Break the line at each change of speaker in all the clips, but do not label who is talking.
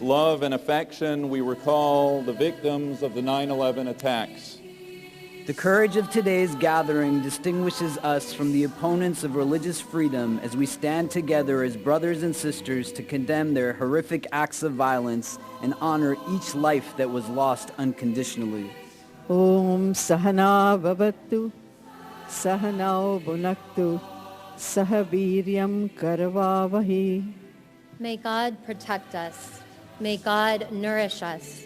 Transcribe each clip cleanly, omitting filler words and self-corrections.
love and affection, we recall the victims of the 9/11 attacks.
The courage of today's gathering distinguishes us from the opponents of religious freedom as we stand together as brothers and sisters to condemn their horrific acts of violence and honor each life that was lost unconditionally.
Om Sahana Bhavatu, Sahanau Bhunaktu, Sahaviryam Karavavahi.
May God protect us. May God nourish us.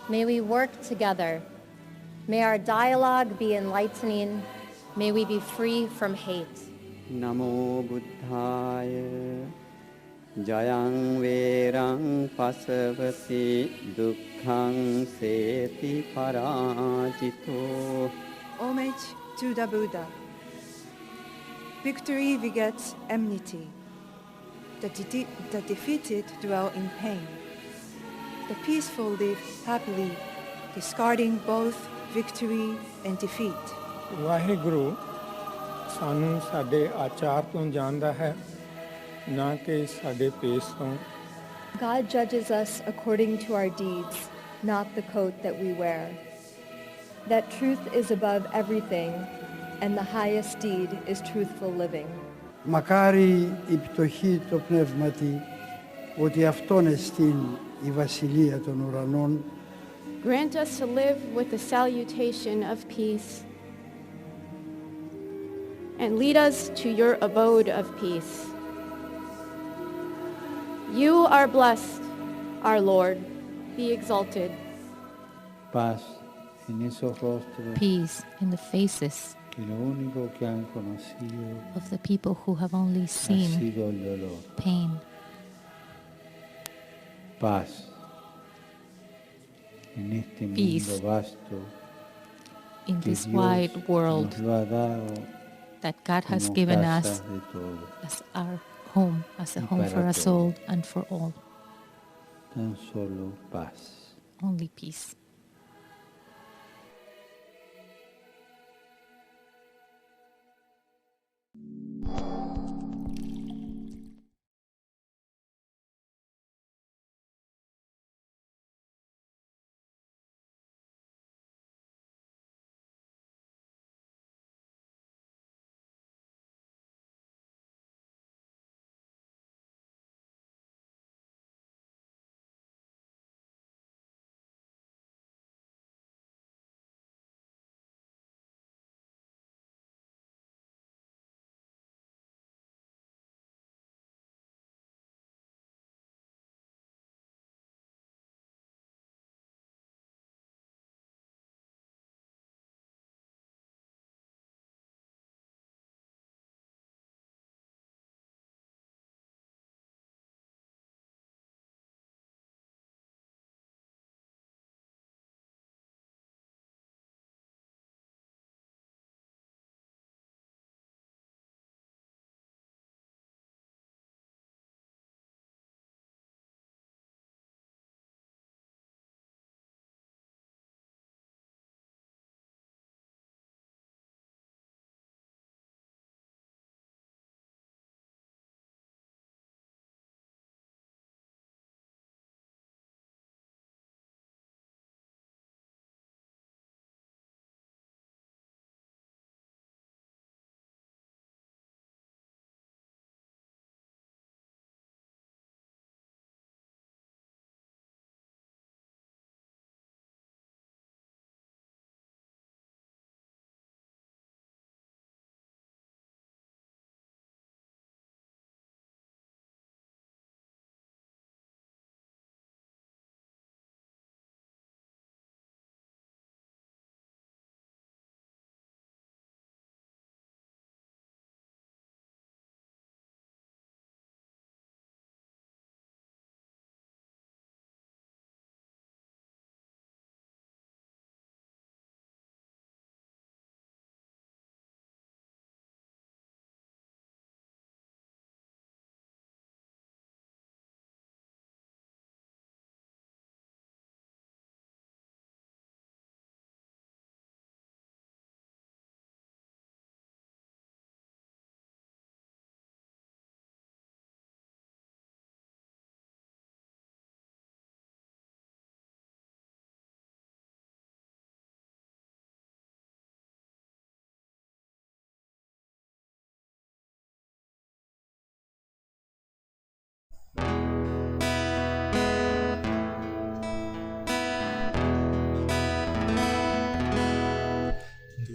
May we work together. May our dialogue be enlightening. May we be free from hate.
Namo Buddhaya Jayang Verang Pasavati Dukkhang Seti Parajito.
Homage to the Buddha. Victory begets enmity. The defeated dwell in pain. The peaceful live happily, discarding both victory and defeat.
Waheguru ਸਾਨੂੰ ਸਾਡੇ ਆਚਾਰ ਤੋਂ ਜਾਣਦਾ ਹੈ, ਨਾ ਕਿ ਸਾਡੇ ਭੇਸ ਤੋਂ।
God judges us according to our deeds, not the coat that we wear. That truth is above everything, and the highest deed is truthful living.
Μακάρι η πτωχή το πνεύματι, ότι αυτόν εστίν η βασιλεία των ουρανών.
Grant us to live with the salutation of peace, and lead us to your abode of peace. You are blessed, our Lord, be exalted.
Paz en esos rostros.
Peace in the faces
que lo único que han conocido
of the people who have only seen
ha sido el dolor.
Pain.
Paz en este
Peace
mundo vasto
in
que
this
Dios
wide world
nos lo ha dado
that God has
como
given
casa
us
de todos.
As our home, as a
Y
home
para
for us
todos.
all and for all.
Tan solo paz.
Only peace.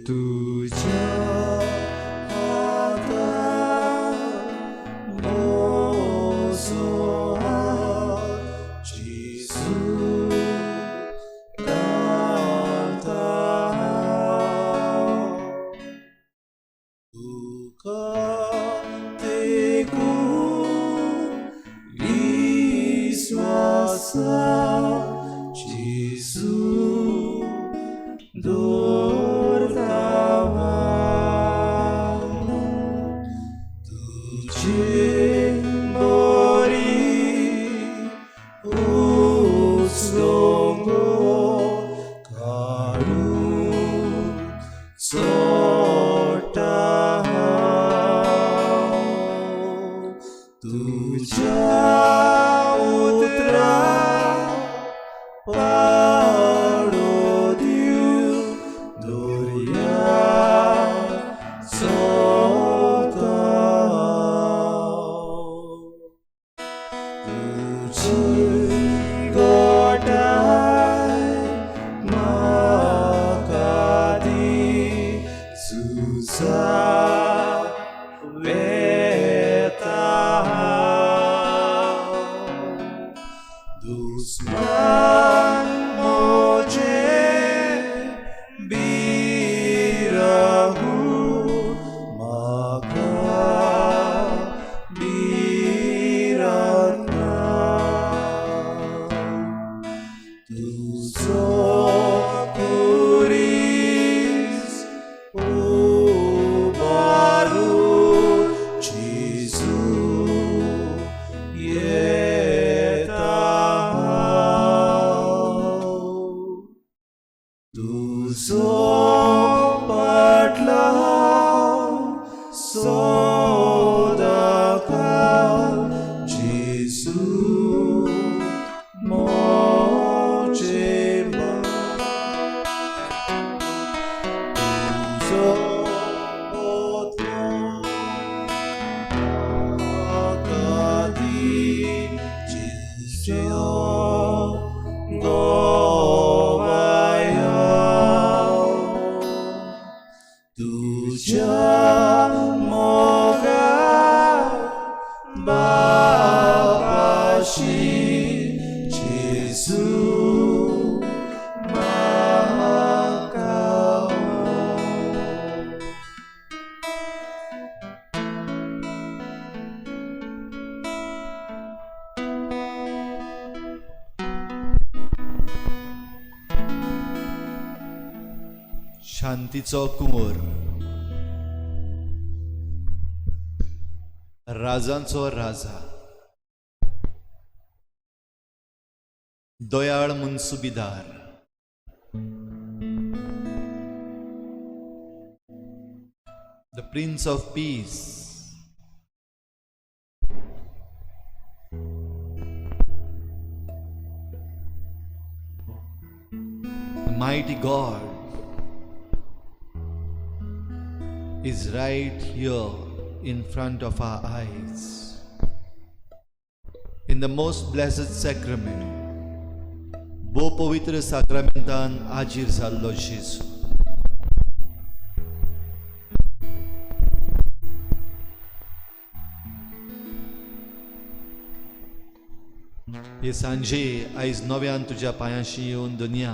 तुज्या हातार म्हजो हात जेजू घालता हांव. तुका तेकून विस्वासा जेजू दवरता हांव. तुजे बरी उचलूंक काडून चोडटा हांव. तुज्या उतराक पाळो दिवन दर्या चलता हांव. तुजी घटाय म्हाका दी झुजाक वेता हांव. दुस्मान म्हजेर बिरागूं म्हाका भिरांत ना. तुजो खुरीस उबारून जेजू येता हांव. तुजो पाटलाव सदांकाळ जेजू म्हजें बळ. तुजो आत्मो म्हाका दी जेजू गवाय हांव. तुज्या मोगाक बापाशी जेजू म्हाका व्हर.
शांतीचो कुंवर, राजांचो राजा, दयाळ मुनसुबीदार, the prince of peace, the mighty God is right here in front of our eyes. In the most blessed sacrament, भोव पवित्र साक्रामेंतान आजीर जाल्लो जेजू. हे सांजे आयज नव्यान तुज्या पांयांशी येवन धनया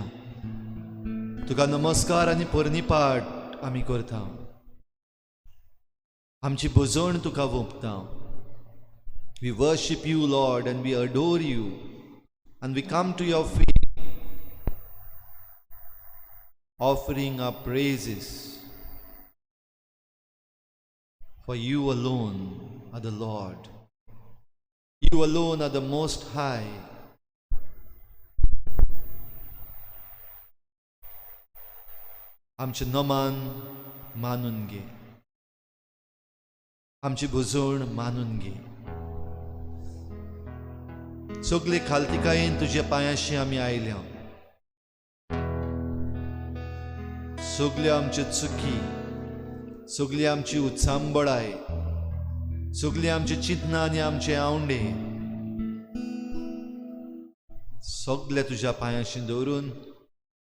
तुका नमस्कार आनी पर्निपाट आमी करता. आमची भजण तुका वोंपता. We worship you, Lord, and we adore you, and we come to your feet offering our praises, for you alone are the Lord. You alone are the Most High. आमचें नमन मानून घे, आमची भजण मानून घे. सगळे खालतिकायेन तुज्या पांयाशी आमी आयल्या. सगल्यो आमच्यो चुकी, सगळी आमची उत्सांबळाय, सगळी आमची चिंतना आनी आमचे आवंडे सगळे तुज्या पांयाशी दवरून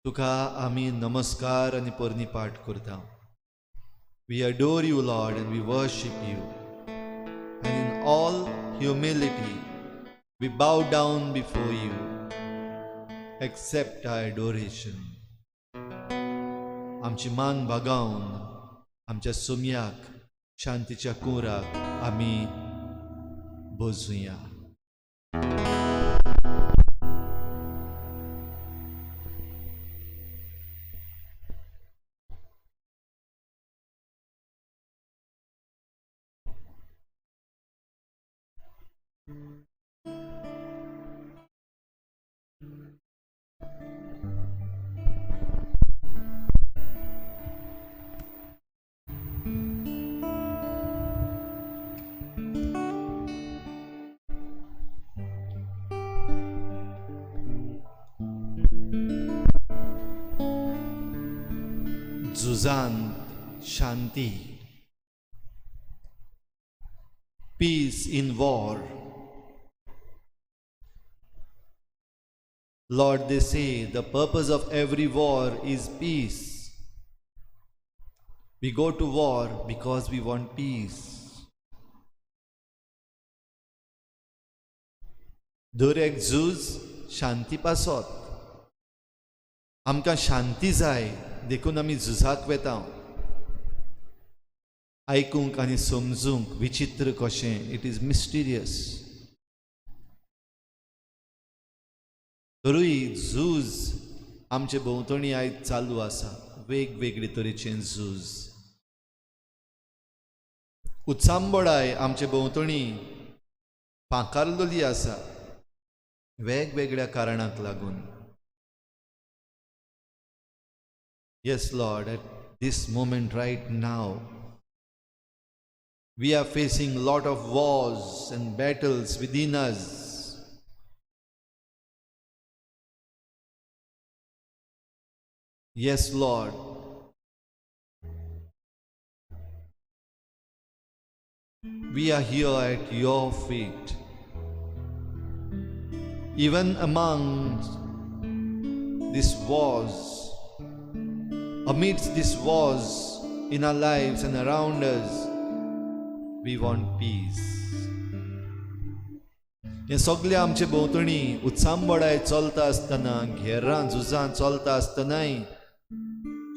तुका आमी नमस्कार आनी पोरणीपाठ करता. We adore you, Lord, and we worship you. And in all humility, we bow down before you. Accept our adoration. आमची मान बागावन आमच्या सोमयाक शांतीच्या कुराक आमी बजुया. झुजांत शांती, peace in war. Lord, they say the purpose of every war is peace. We go to war because we want peace. दर एक झूज शांती पासत. आमकां शांती जाय देखून आमी झुजाक वेता. आयकूंक आनी समजूंक विचित्र कशें, it is mysterious. तरूय झूज आमचे भोंवतणी आयज चालू आसा, वेगवेगळे तरेचे झूज. उचांबळाय आमचे भोंवतणी फांकारलेली आसा वेगवेगळ्या कारणाक लागून. Yes, Lord, at this moment right now, we are facing a lot of wars and battles within us. Yes, Lord. We are here at your feet. Even among these wars, amidst these wars in our lives and around us, we want peace. हें सगळें आमचे भोंवतणी उचांबळाय चलता आसतना, घेरां झुजां चलता आसतनाय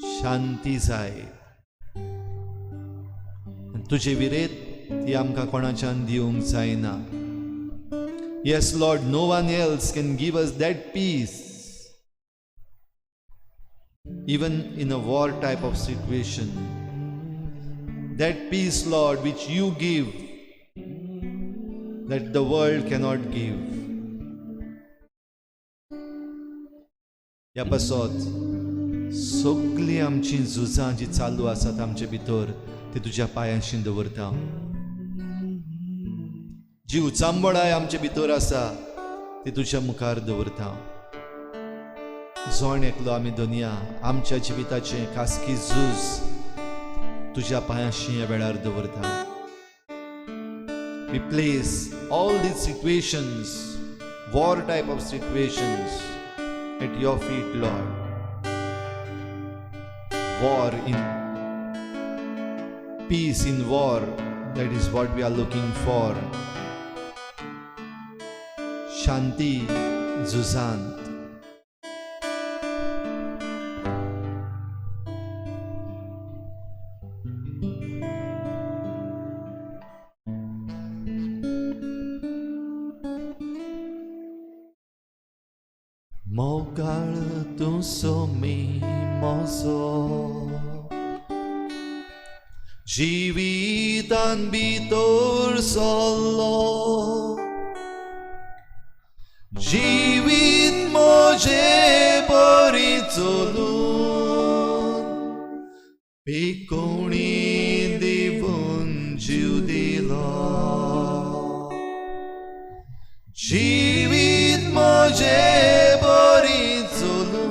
शांती जाय. तुजे विरेत ती आमकां कोणाच्यान दिवंक जायना. Yes, Lord, no one else can give us that peace. Even in a war type of situation, that peace, Lord, which you give, that the world cannot give. ह्या पासत सगळीं आमची झुजां जी चालू आसात आमचे भितर ती तुज्या पांयांशी दवरता. जी उचांबळाय आमचे भितर आसा ती तुज्या मुखार दवरता. जण एकलो आमी दोनया आमच्या जिविताचें खासगी झूज तुज्या पांयांशी ह्या वेळार दवरता. We place all these situations, war type of situations, at your feet, Lord. War in peace in war, that is what we are looking for. Shanti झुजांत. मोगाळ तूं सोमी मोजो जिवितान भितर सरलो, जिवीत म्हजें बरी चलून पिकोणी दिवन जीव दिलो. जिवीत म्हजें बरी चलून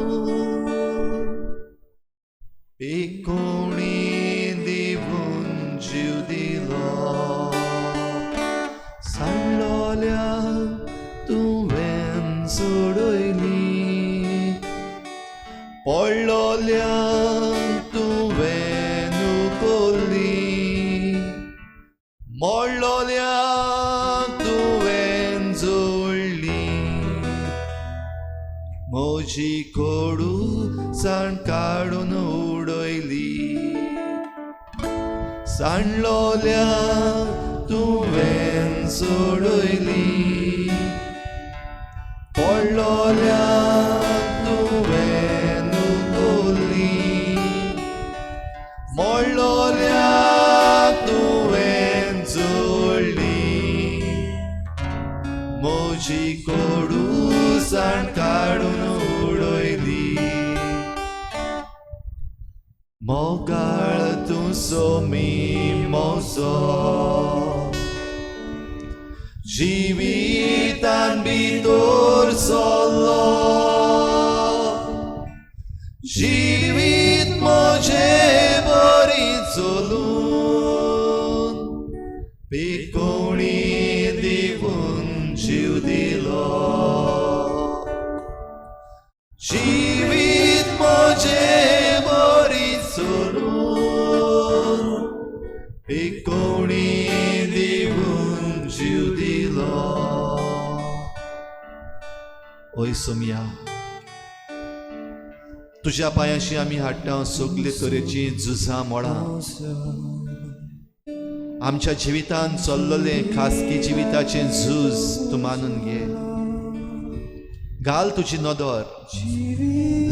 पिकोणी दिवन जीव दिलो. सांडलोल्या तुवें सोडयली, पडलोल्यांक तुवें उखल्ली, मोडलोल्यांक तुवें जोडली. म्हजी कोडूसाण काडून उडयली, सांडलोल्यांक तुवें सोडयली, पडलोल्यांक तुवें उखल्ली, मोडलोल्यांक तुवें जोडली. म्हजी कोडूसाण काडून उडयली. मोगाळ तूं सोमी मोजो, जिवितान भितर सरलो, जिवीत म्हजें बरी चलून पिकोवणी दिवन जीव दिलो. जिवीत म्हजें बरी चलून पिकोवणी दिवन जीव दिलो. ओय सोमया, तुज्या पांयाशी आमी हाडटा सगले तरेची झुजां मोडां. आमच्या जिवितान चल्ललें खासगी जिविताचें झूज तूं मानून घे. घाल तुजी नदर.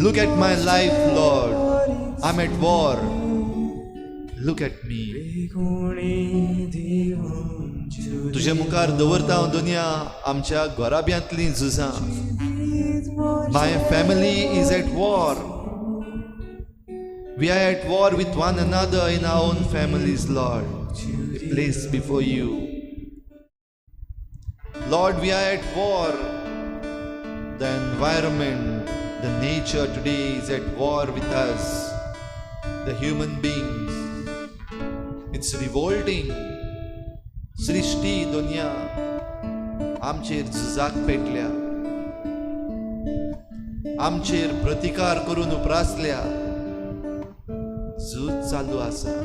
Look at my life, Lord. I am at war. Look at me. तुजे मुखार दवरता हांव दुनिया आमच्या घराब्यांतलीं झुजां. My family is at war. We are at war with one another in our own families, Lord. We place before you. Lord, we are at war. The environment, the nature today is at war with us, the human beings. It's revolting. सृष्टी दुनिया आमचेर झुजाक पेटल्या, आमचेर प्रतिकार करून उप्रासल्या. झूज चालू आसा.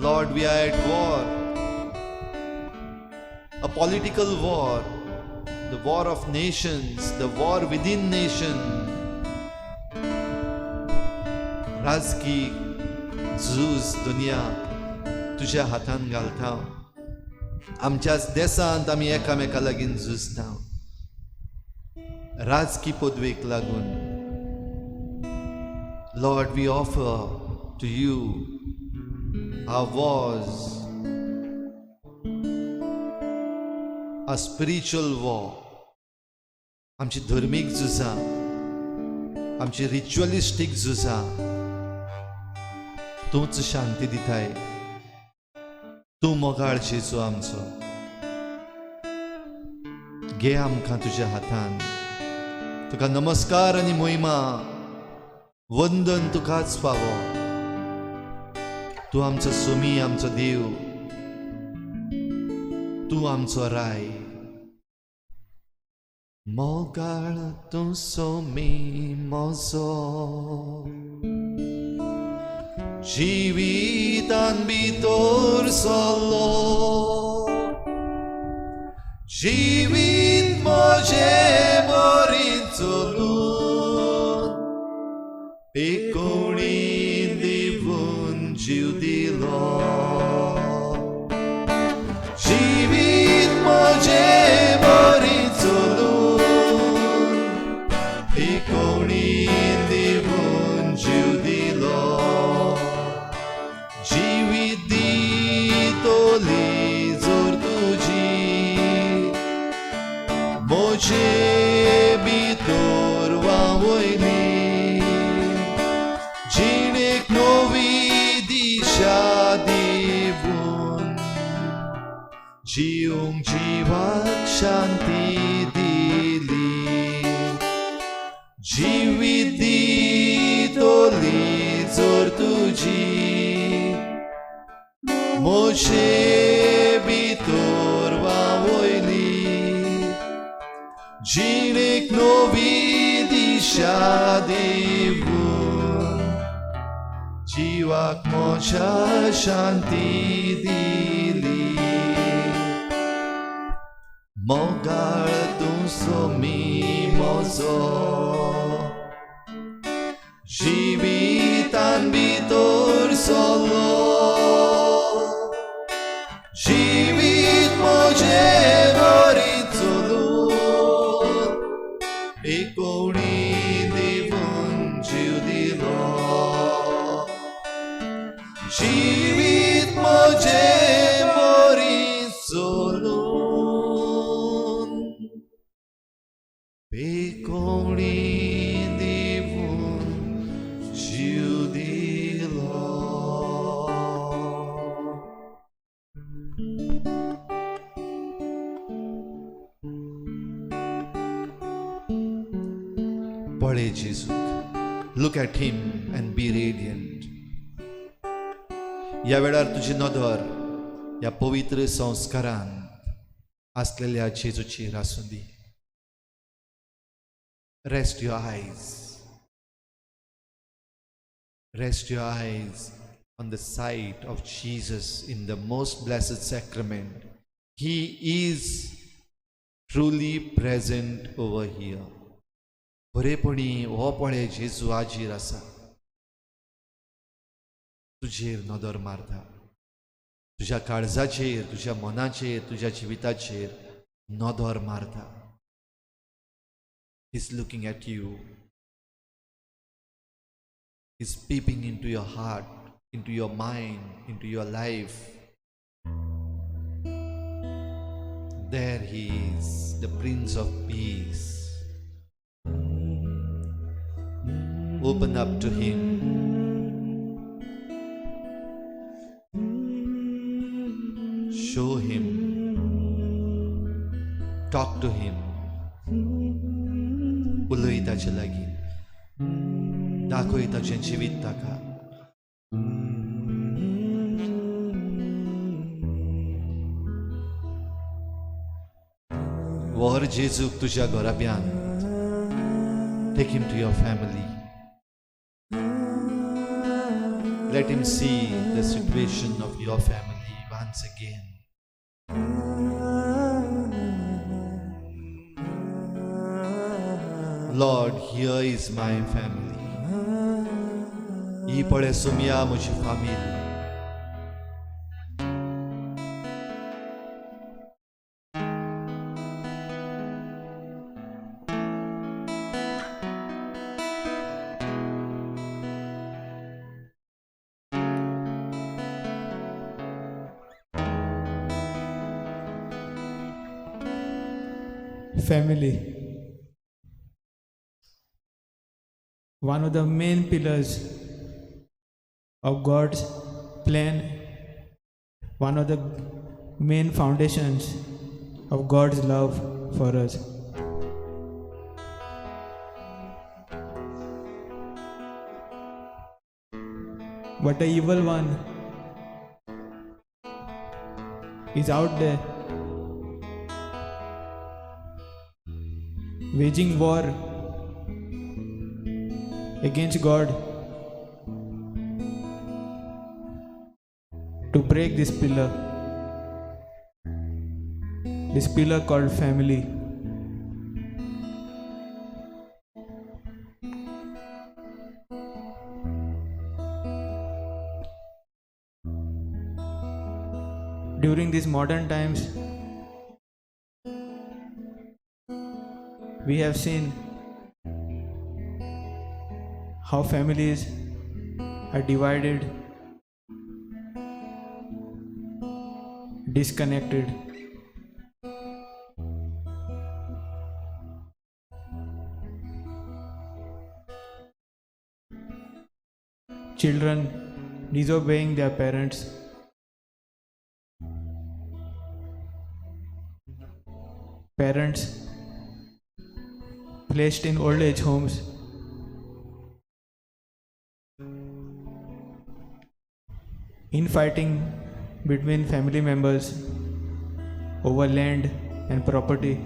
Lord, we are at war. A political war, the war of nations, the war within nation. राजकी झूज दुनिया तुज्या हातान घालता. आमच्याच देशांत आमी एकामेका लागीं झुजता राजकी पदवेक लागून. Lord, we offer to you our wars, our spiritual war, आमची धर्मीक झुजां, आमची रिच्युअलिस्टीक झुजां. तूंच शांती दिताय, तूं मोगाळ जेजू आमचो. घे आमकां तुज्या हातान. तुका नमस्कार आनी मोहिमा वंदन तुकाच फावो. तूं आमचो सोमी, आमचो देव, तूं आमचो राय. मोगाळ तूं सोमी मोजो, जिवितान भितर सरलो, जिवीत म्हजें बरी चलून पिकोवणी दिवन जीव दिलो. जिवीत म्हजें बरी चलून पिकोवणी दिवन जीव दिलो. जिवीत दितली जोर तुजी, म्हजे भितर व्हांवयली, जिणेक नवी दिशा दिवन जिवंक जिवाक शांती दिली. जिवीत दितली जोर तुजी, म्हजे भितर व्हांवयली, जिणेक एक नवी दिशा दिवन जिवाक म्हज्या शांती दिली. मोगाळ तूं सोमी म्हजो जिवितान भितर सरलो, जिवीत म्हजें बरें चलून एकोणी दिवन जीव दिलो, जिवीत म्हजें बरें चलून एकोणी दिवन जीव दिलो. पळय जेजूक, look at him and be radiant. ह्या वेळार तुजी नदर ह्या पवित्र संस्कारांत आसलेल्या जेजूचेर आसूं दी. Rest your eyes. Rest your eyes on the sight of Jesus in the most blessed sacrament. He is truly present over here. बरेपणी हो पळय जेजू हाजीर आसा, तुजेर नदर मारता, तुज्या काळजाचेर, तुज्या मनाचेर, तुज्या जिविताचेर नदर मारता. He's looking at you. He's peeping into your heart, into your mind, into your life. There he is, the Prince of Peace. Open up to him. Show him. Talk to him. उलय ताचे लागीं, दाखय ताचें जिवीत ताका. व्हर जेजूक तुज्या घराब्यांत. Take him to your family. Let him see the situation of your family once again. Lord, here is my family. ही पळय सुमया म्हजी फामील.
Family. One of the main pillars of God's plan, one of the main foundations of God's love for us. But the evil one is out there waging war against God to break this pillar called family. During these modern times, we have seen how families are divided, disconnected. Children disobeying their parents, parents placed in old age homes, infighting between family members over land and property.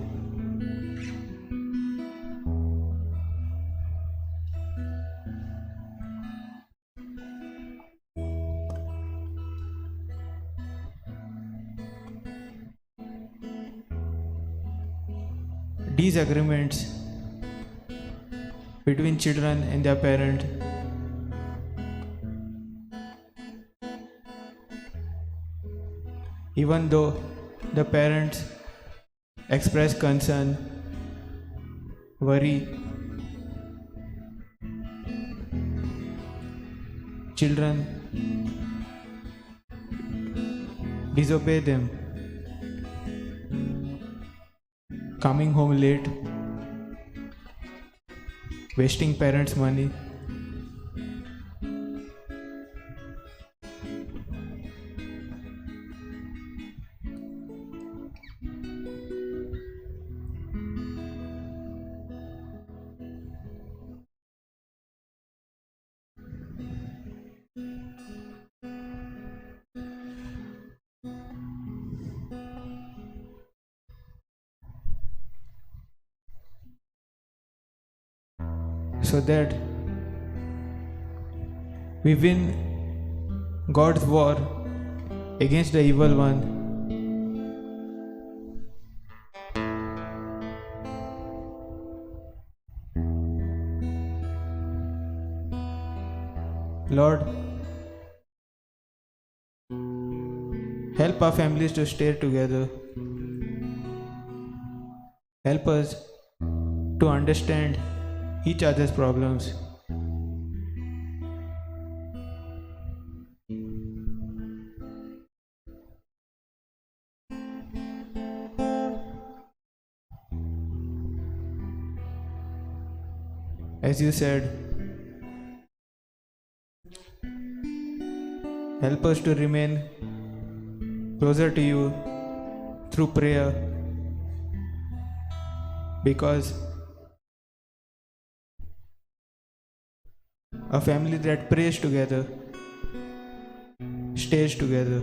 disagreements between children and their parent. Even though the parents express concern, worry, children disobey them, coming home late, wasting parents' money. So that we win God's war against the evil one. Lord, help our families to stay together. Help us to understand each other's problems. As you said, help us to remain closer to you through prayer, because a family that prays together stays together.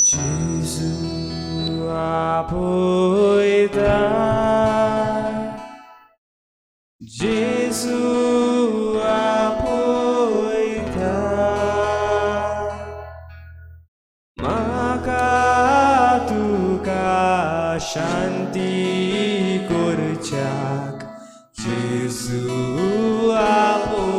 Gesù apoita, Gesù apoita, maka tuka shanti korchak, Gesù apoita.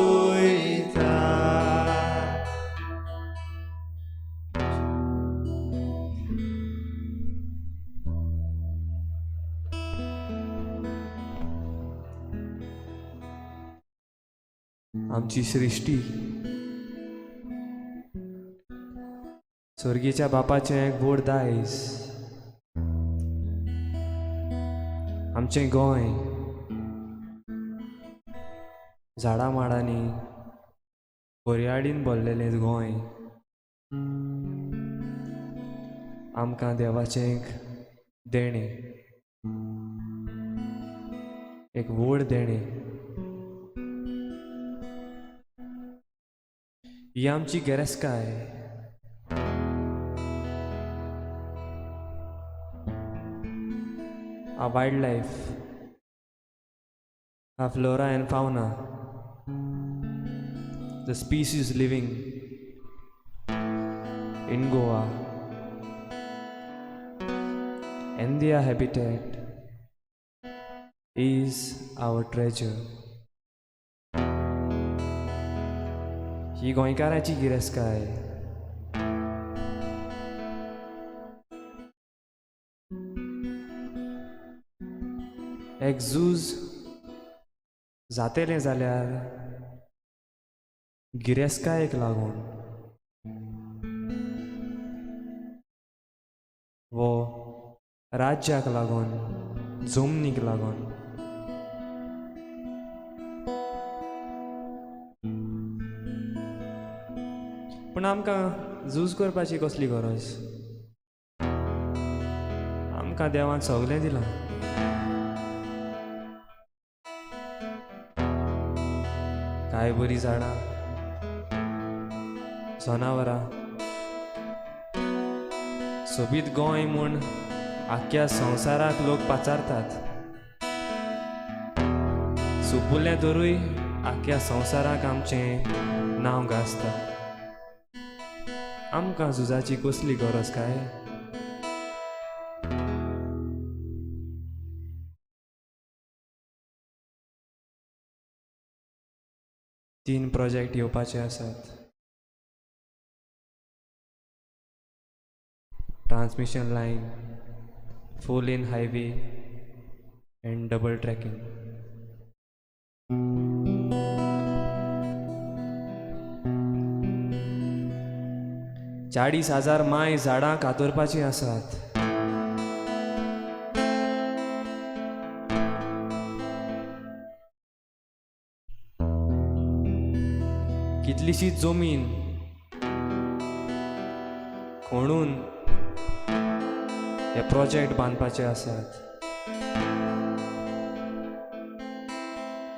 आमची सृश्टी स्वर्गीच्या बापाचें एक व्हड दायज, आमचें गोंय झाडां माडांनी हरयाळीन भरलेलें गोंय आमकां देवाचें एक देणें, एक व्हड देणें. ही आमची गिरेस्तकाय. Our wildlife, our flora and fauna, the species living in Goa and their habitat is our treasure. ही गोंयकाराची गिरेस्तकाय. एक झूज जातेलें जाल्यार गिरेस्तकायेक लागून वो राज्याक लागून, जमनीक लागून. पूण आमकां झूज करपाची कसली गरज? आमकां देवान सगळें दिलां. काय बरीं झाडां, जनावरां. सोबीत गोंय म्हूण आख्ख्या संवसाराक लोक पाचारतात. सुपुल्लें तरूय आख्ख्या संवसाराक आमचें नांव गाजता. आमकां झुजाची कसली गरज काय? तीन प्रोजेक्ट येवपाचे आसात. Transmission line, 4 lane highway and double tracking. 40,000 माय झाडां कातरपाचीं आसात. कितलीशी जमीन खणून हे प्रोजेक्ट बांदपाचे आसात.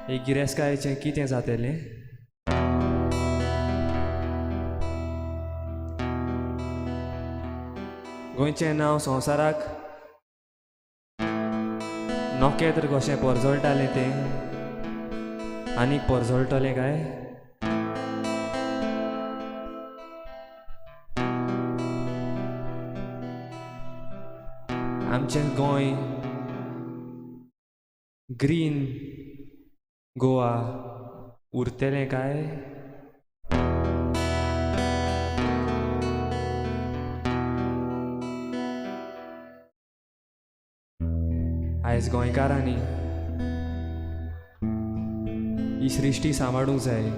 हे गिरेस्तकायेचें कितें जातलें? गोंयचें नांव संवसाराक नखेत्र कशें परजळटालें तें आनीक परजळटलें काय? आमचें गोंय ग्रीन गोवा उरतलें काय? आयज गोंयकारांनी ही सृश्टी सांबाळूंक जाय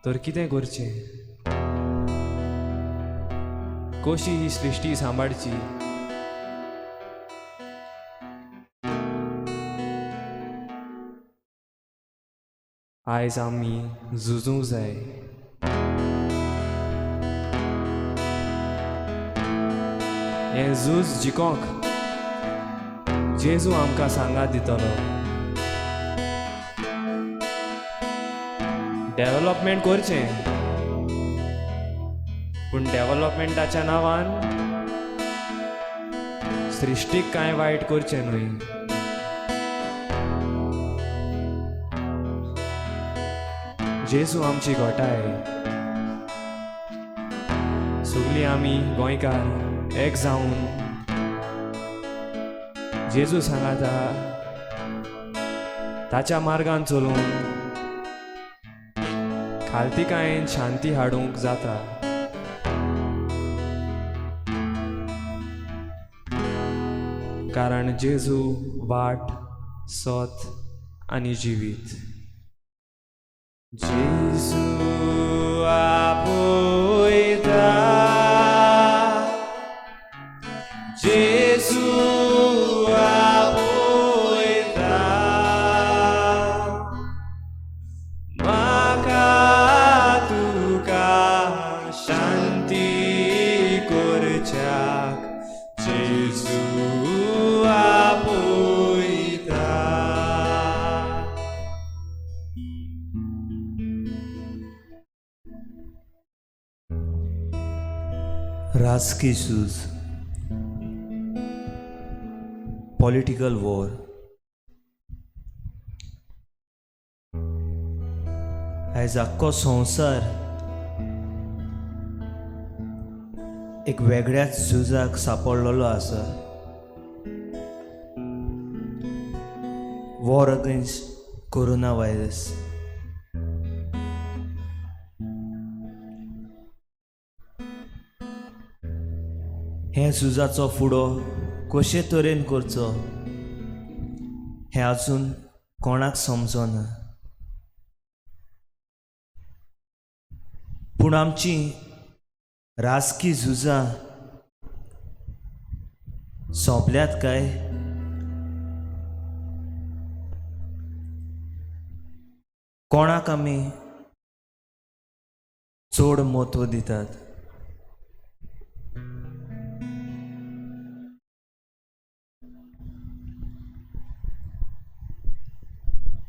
तर कितें करचें? कशी ही सृश्टी सांबाळची? आयज आमी झुजूंक जाय. हें झूज जिखोंक जेजू आमकां सांगात दितलो. डेव्हलपमेंट करचें, पूण डेव्हलपमेंटाच्या नांवान सृश्टीक कांय वायट करचें न्हय. जेजू आमची घोटाय. सगळीं आमी गोंयकार एक जावन जेजू सांगाता ताच्या मार्गान चलून खालतीकायेन शांती हाडूंक जाता. कारण जेजू वाट, सत आनी जिवीत.
जेजू आपयता, जेजू आपयता, म्हाका तुका शांती करच्याक जेजू आपयता.
राजकीय झूज, पॉलिटिकल वॉर, आयज आख्खो संवसार एक वेगळ्याच झुजाक सापडलेलो आसा. War against corona virus. हे झुजाचो फुडो कशे तरेन करचो हें अजून कोणाक समजना. पूण आमची राजकी झुजां सोंपल्यात काय? कोणाक आमी चड म्हत्व दितात?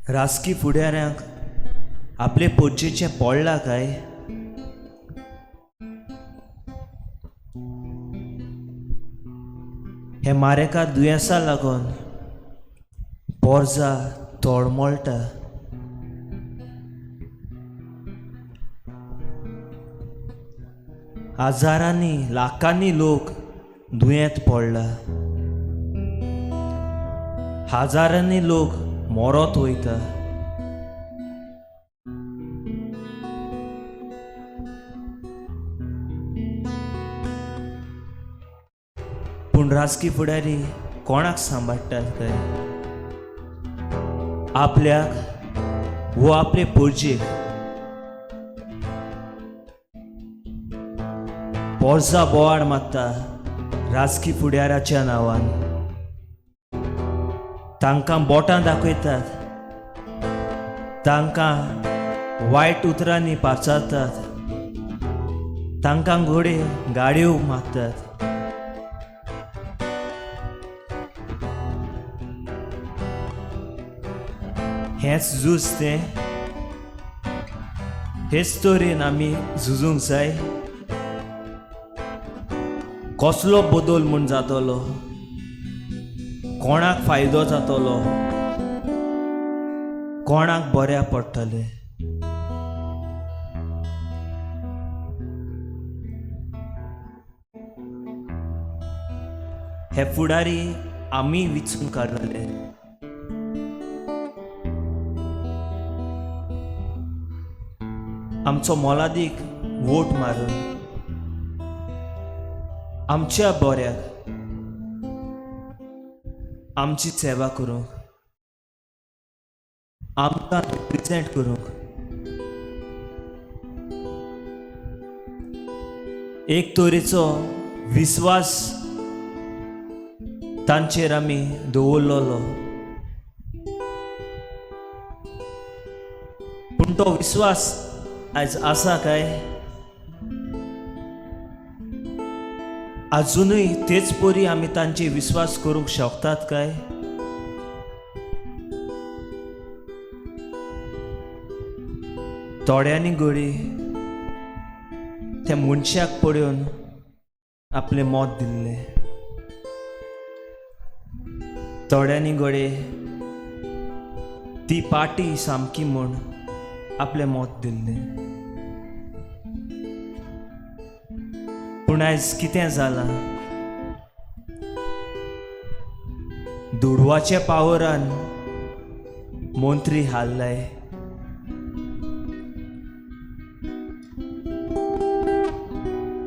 राजकी फुडाऱ्यांक आपले पोरजेचें पडलां काय? हे मारेका दुयेंसा लागून पोरजा तळमळटा. हजारांनी लाखांनी लोक दुयेंत पडला, हजारांनी लोक मरत वयता. पूण राजकी फुडारी कोणाक सांबाळटात काय? आपल्याक वो आपले पोरजेक. पोरजा बोवाळ मारता राजकी फुडाराच्या नांवान, तांकां बोटां दाखयतात, तांकां वायट उतरांनी पाचारतात, तांकां घोडे गाडयो मारतात. हेंच झूज तें, हेच तरेन आमी झुजूंक जाय. कसलो बदल म्हूण जातलो, कोणाक फायदो जातलो, कोणाक बऱ्या पडटलें. हे फुडारी आमी विचून काडले. आमचो मोलादीक वोट मारून आमच्या बऱ्याक आमची सेवा करूंक, आमकां रिप्रेजेंट करूंक. एक तरेचो विस्वास तांचेर आमी दवरलेलो, पूण तो विस्वास आयज आसा काय? आजुनूय तेच परी आमी तांचे विस्वास करूंक शकतात काय? थोड्यांनी घडये त्या मनशाक पळोवन आपलें मत दिल्लें, थोड्यांनी घडये ती पार्टी सामकी म्हूण आपलें मत दिल्लें. पूण आयज कितें जालां? दुडवाच्या पावरान मंत्री हाल्लाय.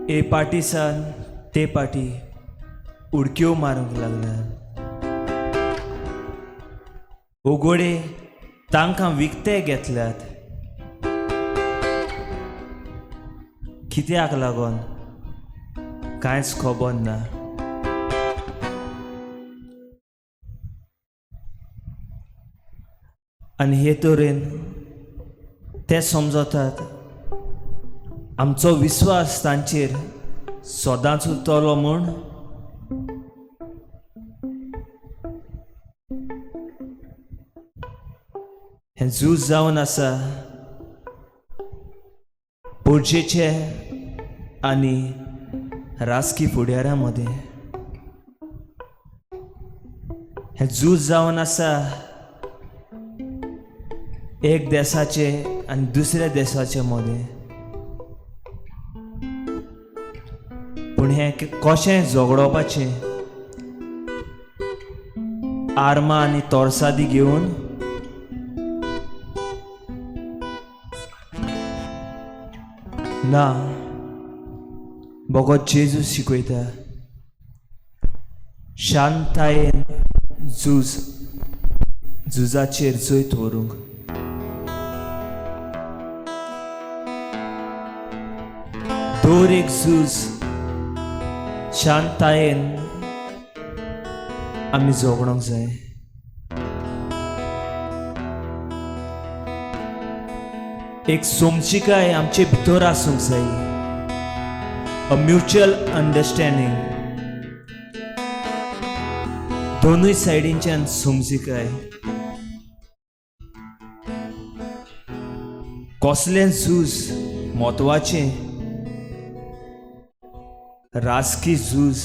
ए पार्टी सान ते पार्टी उडक्यो मारूंक लागल्या. उगोडे तांकां विकते घेतल्यात. कित्याक लागून कांयच खबर ना. आनी हे तरेन ते समजतात आमचो विस्वास तांचेर सदांच उरतलो म्हूण. हें झूज जावन आसा पोरजेचे आनी राजकी फुडाऱ्यां मदें. हें झूज जावन आसा एक देसाचे आनी दुसऱ्या देसाचे मदें. पूण हें कशें झगडोवपाचें? आर्मां आनी तोरसादी घेवन? ना, भगत जेजू शिकयता शांतायेन झूज झुजाचेर जैत व्हरूंक. दर एक झूज शांतायेन आमी झगडोंक जाय. एक समजिकाय आमचे भितर आसूंक जाय, अ म्युच्युअल अंडरस्टँडींग, दोनूय सायडींच्यान समजिकाय. कसलें झूज म्हत्वाचें, राजकी झूज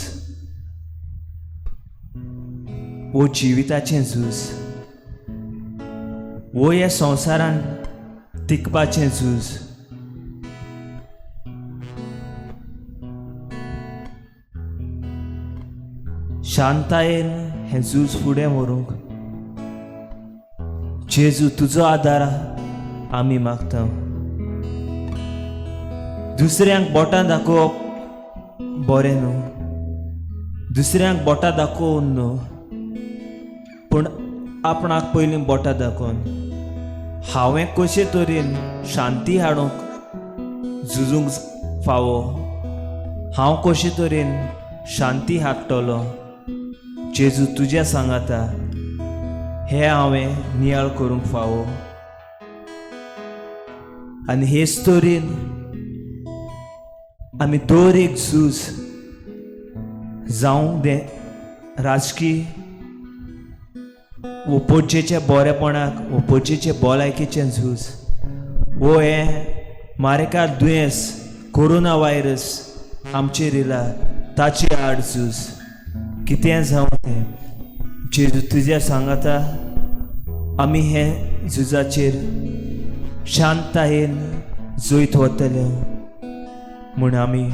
वो जिविताचें झूज वो ह्या संवसारान टिकपाचें झूज. शांतायेन हें झूज फुडें व्हरूंक जेजू तुजो आदार आमी मागता. दुसऱ्यांक बोटां दाखोवप बरें न्हू, दुसऱ्यांक बोटां दाखोवन न्हू, पूण आपणाक पयलीं बोटां दाखोवन हांवें कशे तरेन शांती हाडूंक झुजूंक फावो, हांव कशे तरेन शांती हाडटलो जेजू तुज्या सांगाता हें हांवें नियाळ करूंक फावो. आनी हेच तरेन आमी दर एक झूज जावं दे राजकी वो पोटजेच्या बरेपणाक वो पोटजेचे भलायकेचें झूज वो हें मारेकार दुयेंस कोरोना व्हायरस आमचेर येयला ताचे आड झूज, कितें जावं तें जेजू तुज्या सांगाता आमी हे झुजाचेर शांततायेन जैत वतले म्हूण आमी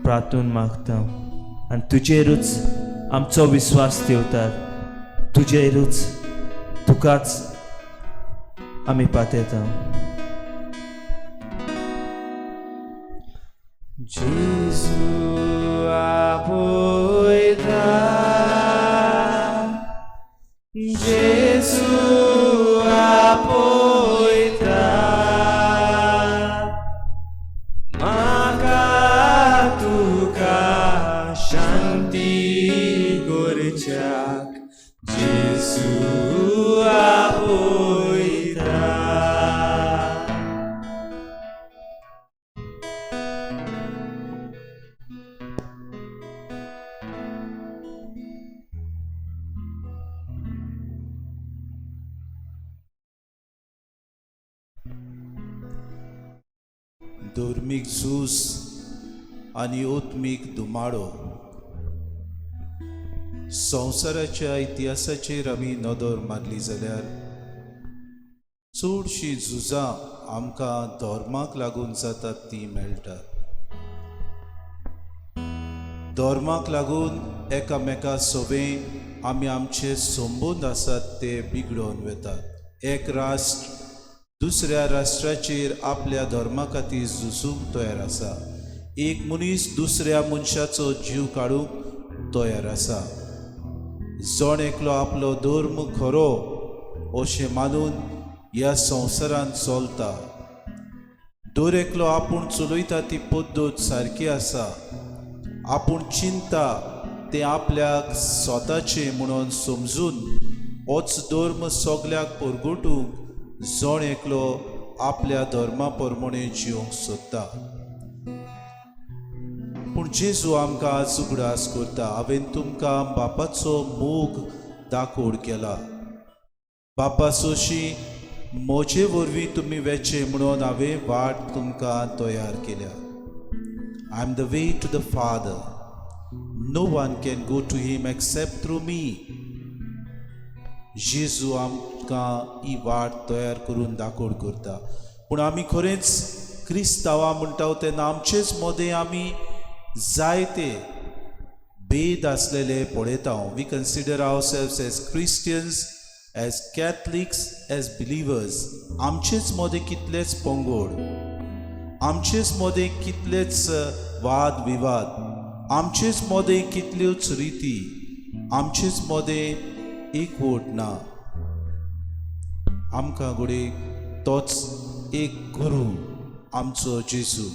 प्रार्थून मागता आनी तुजेरूच आमचो विस्वास ठेवतात, तुजेरूच तुकाच आमी पातयता.
जेजू आपयता, जेजू आपयता, म्हाका तुका शांती करच्याक जेजू आपयता.
धर्मीक झूज आनी आत्मीक धुमाडो. संवसाराच्या इतिहासाचेर आमी नदर मारली जाल्यार चडशीं झुजां आमकां धर्माक लागून जातात तीं मेळटात. धर्माक लागून एकामेका सोबें आमी आमचे संबंद आसात ते बिगडोवन वेतात. एक राष्ट्र दुसऱ्या राष्ट्राचेर आपल्या धर्मा खातीर झुजूंक तयार आसा. एक मनीस दुसऱ्या मनशाचो जीव काडूंक तयार आसा. जण एकलो आपलो धर्म खरो अशें मानून ह्या संवसारांत चलता. दर एकलो आपूण चलयता ती पद्दत सारकी आसा, आपूण चिंता तें आपल्याक स्वताचें म्हणून समजून होच धर्म सगल्याक परगटूंक जण एकलो आपल्या धर्मा प्रमाणे जिवंक सोदता. पूण जेजू आमकां आज उगडास करता, हांवें तुमकां बापाचो मोग दाखोड केला, बापा सोशी म्हजे वरवीं तुमी वेचे म्हणून हांवें वाट तुमकां तयार केल्या. I am the way to the Father, no one can go to him except through me. जेजू आमकां ही वाट तयार करून दाखोड करता. पूण आमी खरेंच क्रिस्तांवां म्हणटा तेन्ना आमचेच मदें आमी जायते भेद आसलेले पळयता. We consider ourselves as Christians, as Catholics, as believers. आमचेच मदें कितलेच पंगड, आमचेच मदें कितलेच वाद विवाद, आमचेच मदें कितल्योच रिती, आमचेच मदें एकवट ना. आमकां घडये तोच एक गुरू आमचो जेजू.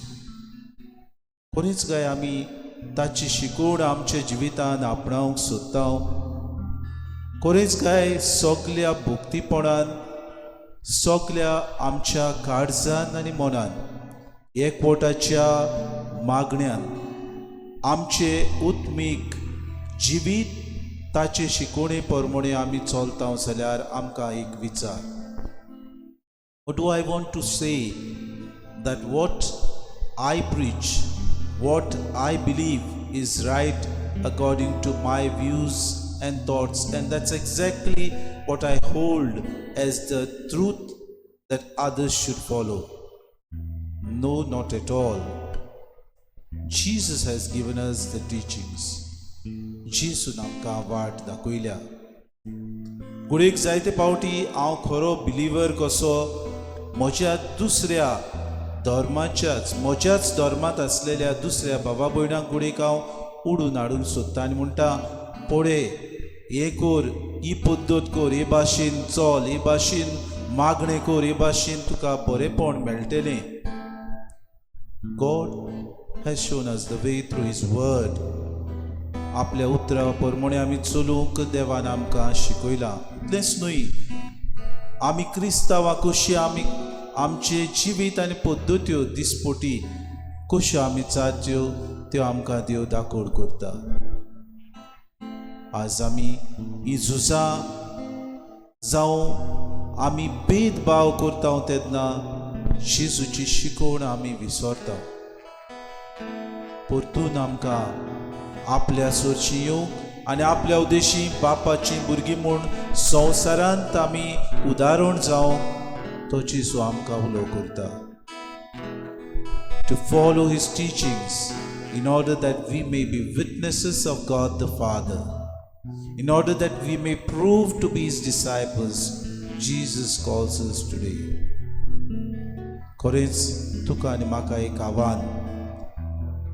खरीच काय आमी ताची शिकवण आमच्या जिवितान आपणावंक सोदता? खरेंच काय सगल्या भक्तीपणान, सगल्या आमच्या काळजान आनी मनान, एकवटाच्या मागण्यान आमचे उत्मीक जिवीत ताचे शिकवणे प्रमाणे आमी चलता जाल्यार आमकां एक विचार. What do I want to say that what I preach, what I believe is right according to my views and thoughts, and that's exactly what I hold as the truth that others should follow? No, not at all. Jesus has given us the teachings. जेसून आमकां वाट दाखयल्या. घडयेक जायते फावटी हांव खरो believer कसो म्हज्या दुसऱ्या धर्माच्याच, म्हज्याच धर्मांत आसलेल्या दुसऱ्या भावा भयणांक घडयेक हांव उडून हाडूंक सोदता आनी म्हणटा, पळय, हें कर, ही पद्दत कर, हे भाशेन चल, हे भाशेन मागणें कर, हे भाशेन तुका बरेंपण मेळटलें. God has shown us the way through His word. आपल्या उतरा प्रमाणे आमी चलूंक देवान आमकां शिकयलां. इतलेंच न्हय, आमी क्रिस्तांवां कशी आमी आमचें जिवीत आनी पद्दत्यो दिसपटी कश्यो आमी चारच्यो त्यो आमकां देव दाखोड करता. आज आमी ही झुजां जावं आमी भेदभाव करता तेन्ना जेजूची शिकवण आमी विसरता. परतून आमकां आपल्या सरशी येवंक आनी आपल्या उद्देशी बापाची भुरगीं म्हूण संवसारांत आमी उदाहरण जावंक तो जेजू आमकां उलो करता, to follow His teachings in order that we may be witnesses of God the Father, in order that we may prove to be His disciples. Jesus calls us today. खरेंच तुका आनी म्हाका एक आव्हान,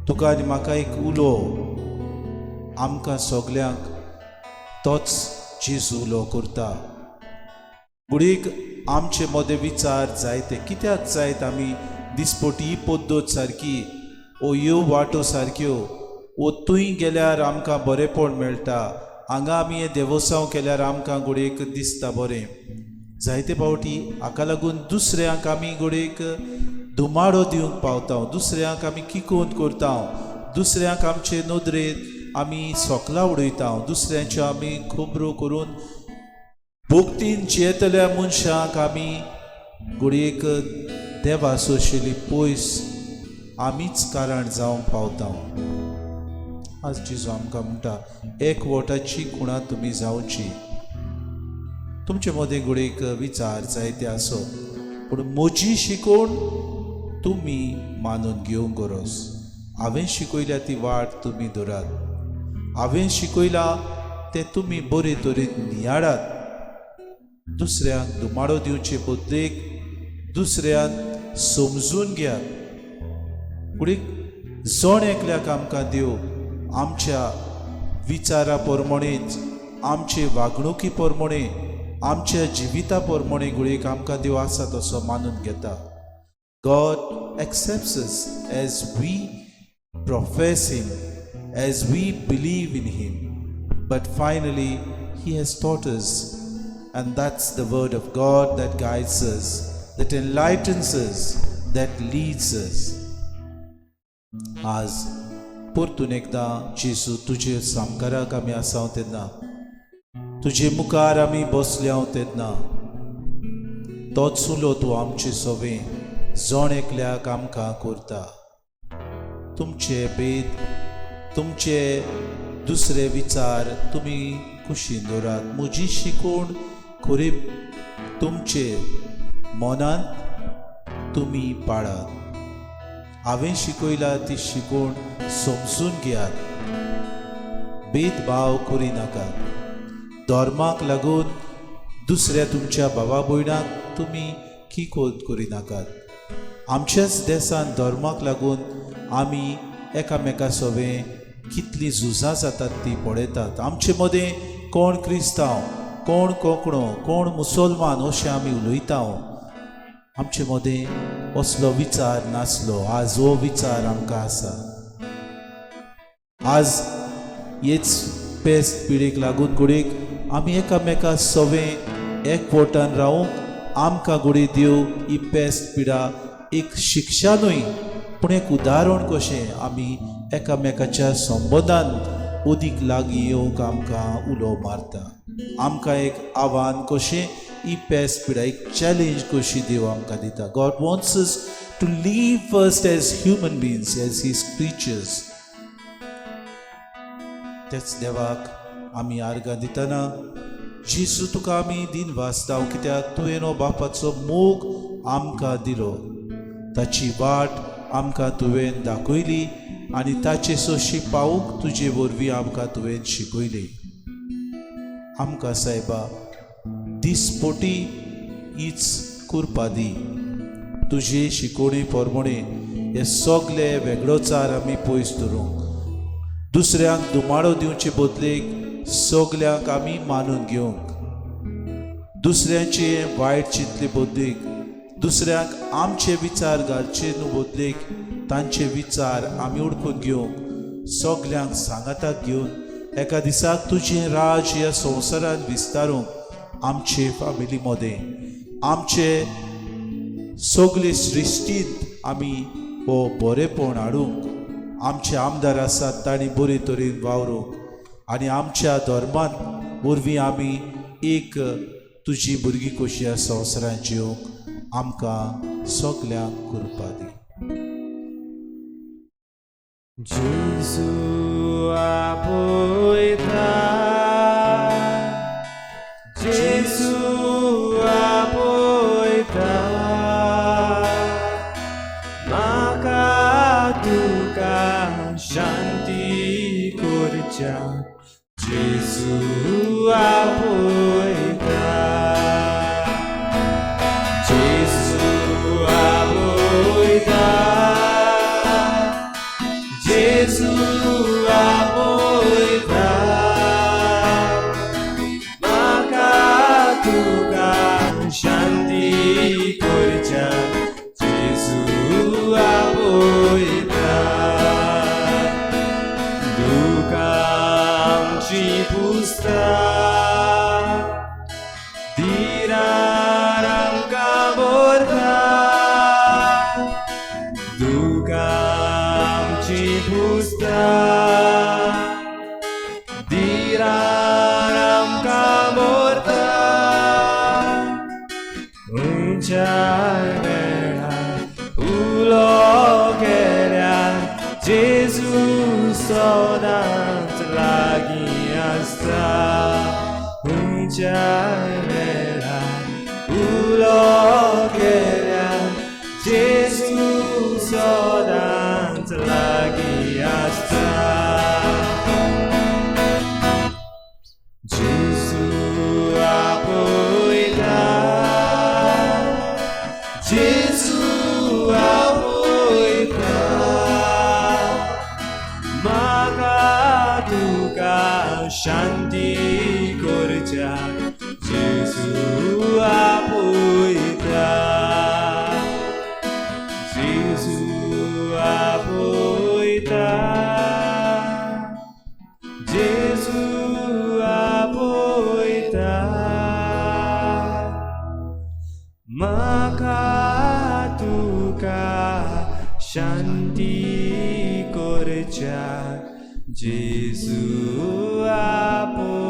तुका आनी म्हाका एक उलो. आमकां सगल्यांक तोच जेजू उलो करता. घडयेक आमचे मदें विचार जायते कित्याक जायत, आमी दिसपटी ही पद्दत सारकी ओ ह्यो वाटो सारक्यो ओ थंय गेल्यार आमकां बरेंपण मेळटा, हांगा आमी हें देवोसांव केल्यार आमकां घडयेक दिसता बरें. जायते फावटी हाका लागून दुसऱ्यांक आमी घडयेक धुमाडो दिवंक पावता, दुसऱ्यांक आमी किकोंत करता, दुसऱ्यांक आमचे नदरेंत आमी सोकला उडयता, दुसऱ्यांच्यो आमी खबरो करून भक्तीन जियेतल्या मनशांक आमी घडयेक देवा सोशेली पयस आमीच कारण जावंक पावता. आज जेजू आमकां म्हणटा, एक वोटाची खुणा तुमी जावची. तुमचे मदें घडयेक विचार जायते आसत, पूण म्हजी शिकवण तुमी मानून घेवंक गरज. हांवें शिकयल्या ती वाट तुमी धरात, हांवें शिकयलां तें तुमी बरे तरेन नियाळात. दुसऱ्यांक धुमाडो दिवचे बदलेक दुसऱ्यान समजून घेयात. फुडें जण एकल्याक आमकां देव आमच्या विचारा प्रमाणेच, आमचे वागणुकी प्रमाणे, आमच्या जिविता प्रमाणे घडयेक आमकां देव आसा तसो मानून घेता. God accepts us as we profess Him, as we believe in Him. But finally, He has taught us, and that's the Word of God that guides us, that enlightens us, that leads us. आज परतून एकदां जेजू तुजे सामकाराक आमी आसा तेन्ना, तुजे मुखार आमी बसले हांव तेन्ना, तोच उलो तूं आमचे सवें जण एकल्याक आमकां करता. तुमचे भेद, तुमचे दुसरे विचार तुमी कुशीन दवरात. म्हजी शिकवण खरी तुमचे मनांत तुमी पाळात. हांवें शिकयला ती शिकवण समजून घेयात. भेदभाव करिनाकात. धर्माक लागून दुसऱ्या तुमच्या भावा भयणाक तुमी किकोत करिनाकात. आमच्याच देसान धर्माक लागून आमी एकामेका सवें कितलीं झुजां जातात ती पळयतात. आमचे मदें कोण क्रिस्तांव, कोण कोंकणो, कोण मुसलमान अशें आमी उलयता. आमचे मदें असलो विचार नासलो. आज हो विचार आमकां आसा. आज हेच पेस्त पिडेक लागून घडयेक आमी एकामेका सवें एकवटान रावूंक आमकां घडये देव ही पेस्त पिडा एक शिक्षा न्हय पूण एक उदाहरण कशें आमी एकामेकाच्या संबंदान अदीक लागीं येवंक आमकां उलो मारता. आमकां एक आव्हान कशें ही पेस्त पिडा एक चॅलेंज कशी देव आमकां दिता. God wants us
to live first as human beings, as his creatures. तेच देवाक आमी आर्गां दितना जेजू तुका आमी दिनवासता कित्याक तुवें हो बापाचो मोग आमकां दिलो, ताची वाट आमकां तुवें दाखयली आनी ताचे सोशी पावूंक तुजे वरवीं आमकां तुवें शिकयली. आमकां सायबा दिसपोटी हीच कुरपा दी, तुजे शिकोवणे प्रमाणे हे सगळे वेगळोचार आमी पयस दवरूंक, दुसऱ्यांक दुमाळो दिवचे बदलेक सगल्यांक आमी मानून घेवंक, दुसऱ्यांचे वायट चिंतले बदलेक दुसऱ्यांक आमचे विचार घालचे न्हू बदलेक तांचे विचार आमी उडकून घेवंक, सगल्यांक सांगाताक घेवन एका दिसाक तुजें राज ह्या संवसारांत विस्तारूंक आमचे फामिली मदें आमचे सगळे सृश्टींत आमी हो बरेपण हाडूंक, आमचे आमदार आसात तांणी बरे तरेन वावरूंक आनी आमच्या धर्मांत वरवीं आमी एक तुजी भुरगीं कशी ह्या संवसारांत जिवंक आमकां सगल्यांक कृपा दी.
जेजू आपयता, जेजू आपयता, म्हाका तुका शांती करच्या जेजू आपयता, जेजू आपयता, जेजू आपयता, म्हाका तुका शांती करच्या जेजू आपयता. दुकां आमची पुसता, धिरान आमकां भरता, दुकां आमची पुसता, धिरान आमकां भरता, खंयच्याय वेळार उलो केल्यार जेजू सदांच लागीं आसता, खंयच्याय वेळार उलो केल्यार जेजू सदांच लागीं आसता. जेजू आपयता, जेजू आपयता, म्हाका तुका शांती करच्या जेजू आपयता, जेजू आपयता, जेजू आपयता, म्हाका तुका शांती करच्या जेजू आपयता.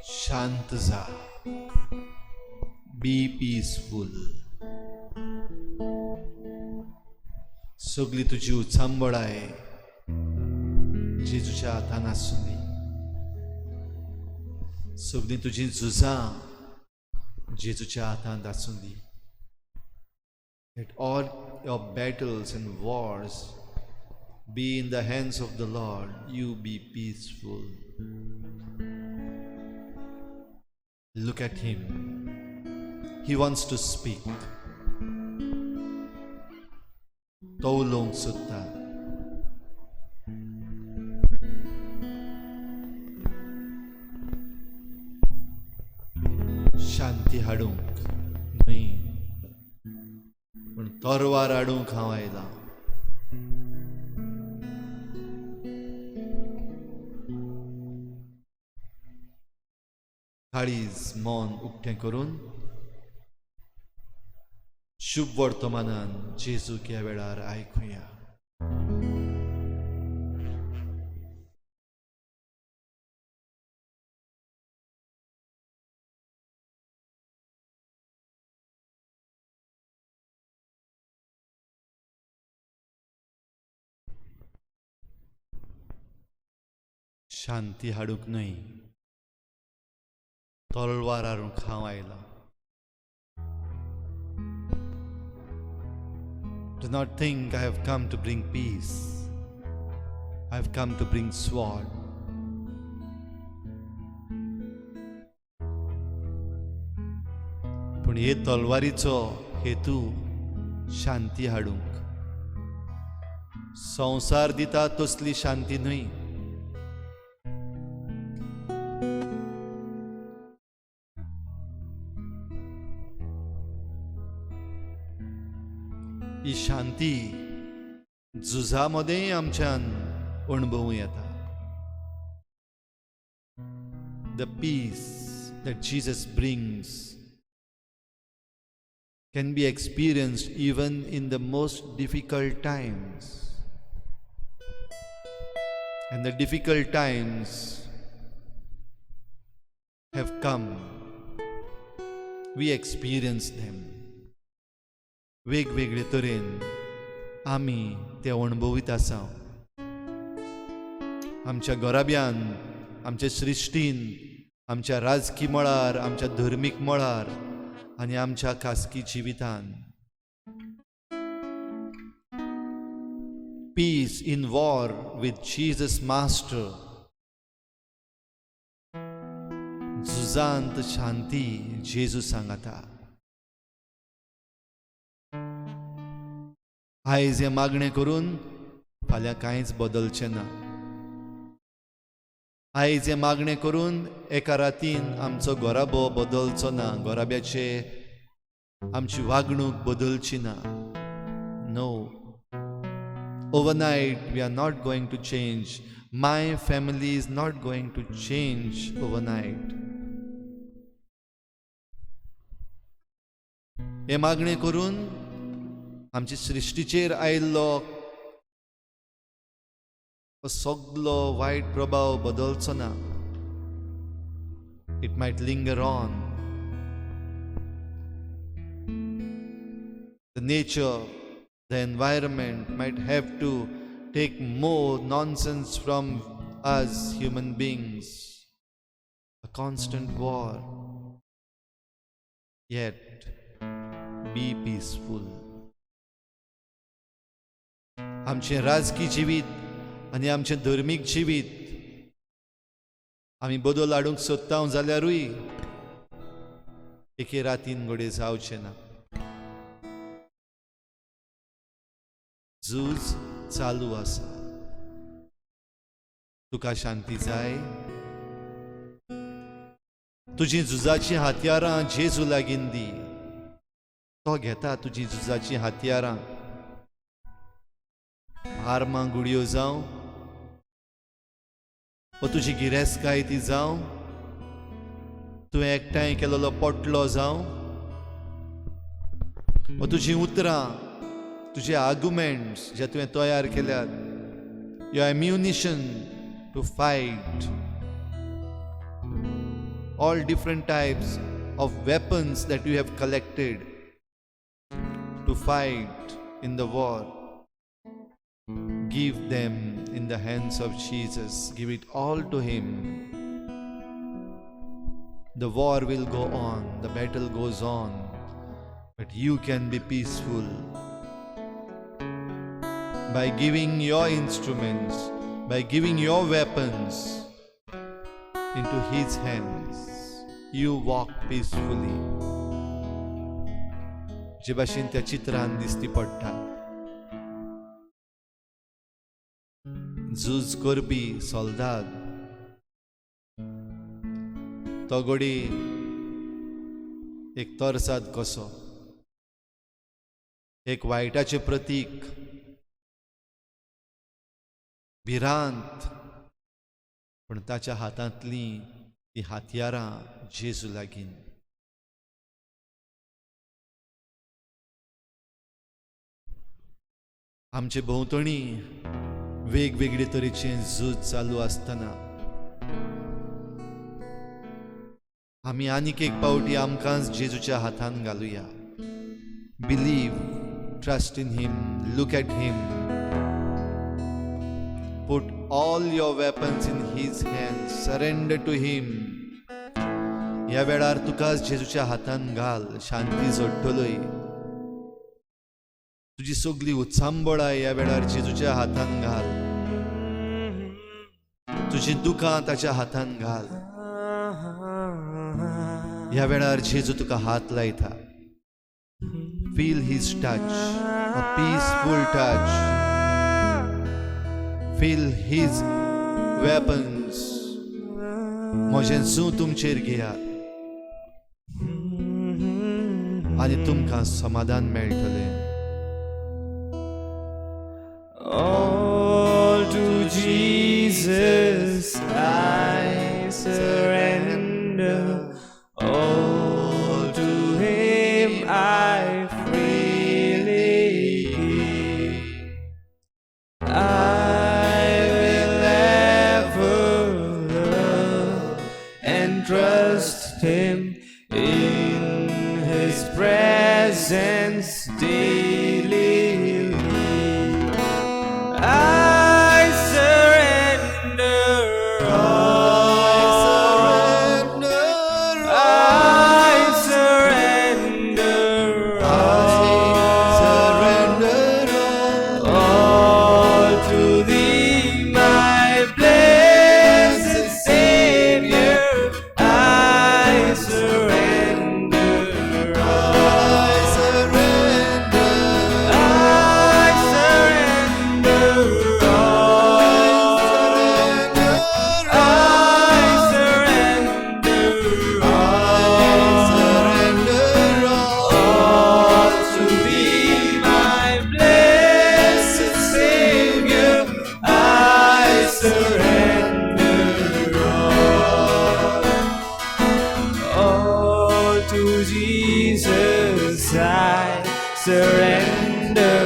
शांत जा, बी पीसफूल. सगळी तुजी उचांबळाय जेजूच्या हातान आसूं दी, सगळीं तुजीं झुजां जेजूच्या हातांत आसूं दी. Let all your battles and wars be in the hands of the Lord. You be peaceful. Look at him. He wants to speak. तो उलोवंक सोदता. शांती हाडूंक न्हय, पूण तरवार हाडूंक हांव आयलां. काळीज मन उक्तें करून शुभ वर्तमानान जेजूक ह्या वेळार आयकुया. शांती हाडूंक न्हय, तलवार हाडूंक हांव आयलां. Do not think I have come to bring peace. I have come to bring sword. पूण हे तलवारीचो हेतू शांती हाडूंक. संवसार दिता तसली शांती न्हय. ही शांती झुजा मदेंय आमच्यान अणभवूं येता. The peace that Jesus brings can be experienced even in the most difficult times. And the difficult times have come. We experience them. वेगवेगळे तरेन आमी ते अणभवीत आसा. आमच्या घराब्यान, आमच्या सृश्टीन, आमच्या राजकी मळार, आमच्या धर्मीक मळार आनी आमच्या खासगी जिवितान. Peace in war with Jesus master. झुजांत शांती जेजू सांगता. आयज हें मागणें करून फाल्यां कांयच बदलचें ना. आयज हें मागणें करून एका रातीन आमचो घराबो बदलचो ना, घराब्याचे आमची वागणूक बदलची ना. No, overnight we are not going to change. My family is not going to change overnight. हें मागणें करून आमचे सृश्टीचेर आयिल्लो सगलो वायट प्रभाव बदलचो ना. It might linger on. The nature, the environment might have to take more nonsense from us human beings. A constant war. Yet, be peaceful. आमचें राजकी जिवीत आनी आमचें धर्मीक जिवीत आमी बदल हाडूंक सोदता जाल्यारूय एके रातीन घडये जावचें ना. झूज चालू आसा. तुका शांती जाय? तुजी झुजाचीं हत्यारां जेजू लागीं दी. तो घेता तुजी झुजाचीं हत्यारां. आर्मां गुडयो जावं वा तुजी गिरेस्तकाय ती जावं, तुवें एकठांय केलेलो पोटलो जावं वा तुजीं उतरां, तुजे आर्ग्युमेंट्स जे तुवें तयार केल्यात, your ammunition to fight all different types of weapons that you have collected to fight in the war. Give them in the hands of Jesus. Give it all to Him. The war will go on, the battle goes on, but you can be peaceful by giving your instruments, by giving your weapons into His hands. You walk peacefully. जे भाशेन त्या चित्रान दिसती पडटा, झूज करपी सोल्दाद तो घडी एक तरसाद कसो, एक वायटाचें प्रतीक, भिरांत, पूण ताच्या हातांतली ती हातयारां जेजू लागीं. आमचे भोंवतणी वेगवेगळे तरेचे झूज चालू आसतना आमी आनीक एक पावटी आमकांच जेजूच्या हातान घालुया. Believe, trust in him, look at him, put all your weapons in his hand, surrender to him. ह्या वेळार तुकाच जेजूच्या हातान घाल, शांती जोडटलोय. तुजी सगळी उचांबळां ह्या वेळार जेजूच्या हातान घाल, तुजी दुकां ताच्या हातान घाल. ह्या वेळार जेजू तुका हात लायता. Feel his touch, a peaceful touch. Feel his weapons. म्हजें जू तुमचेर घेयात आनी तुमकां समाधान मेळटलें.
All to Jesus I surrender, all to him I freely give. I will ever love and trust him in his presence daily. I surrender all. I surrender all. All to thee, my blessed Savior. I surrender all. I surrender. I surrender all. I surrender all to thee, my blessed Savior. I surrender all. All to Jesus I surrender.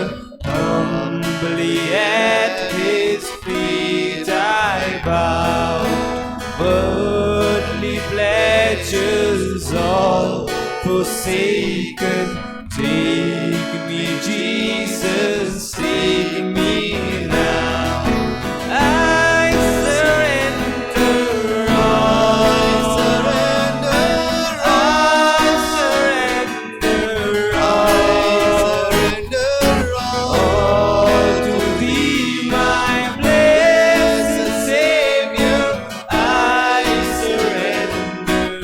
Humbly at his feet I bow. Worldly pleasures all forsaken. Take me, Jesus, take me now. I surrender all. I surrender all. All to thee, my blessed Savior. I surrender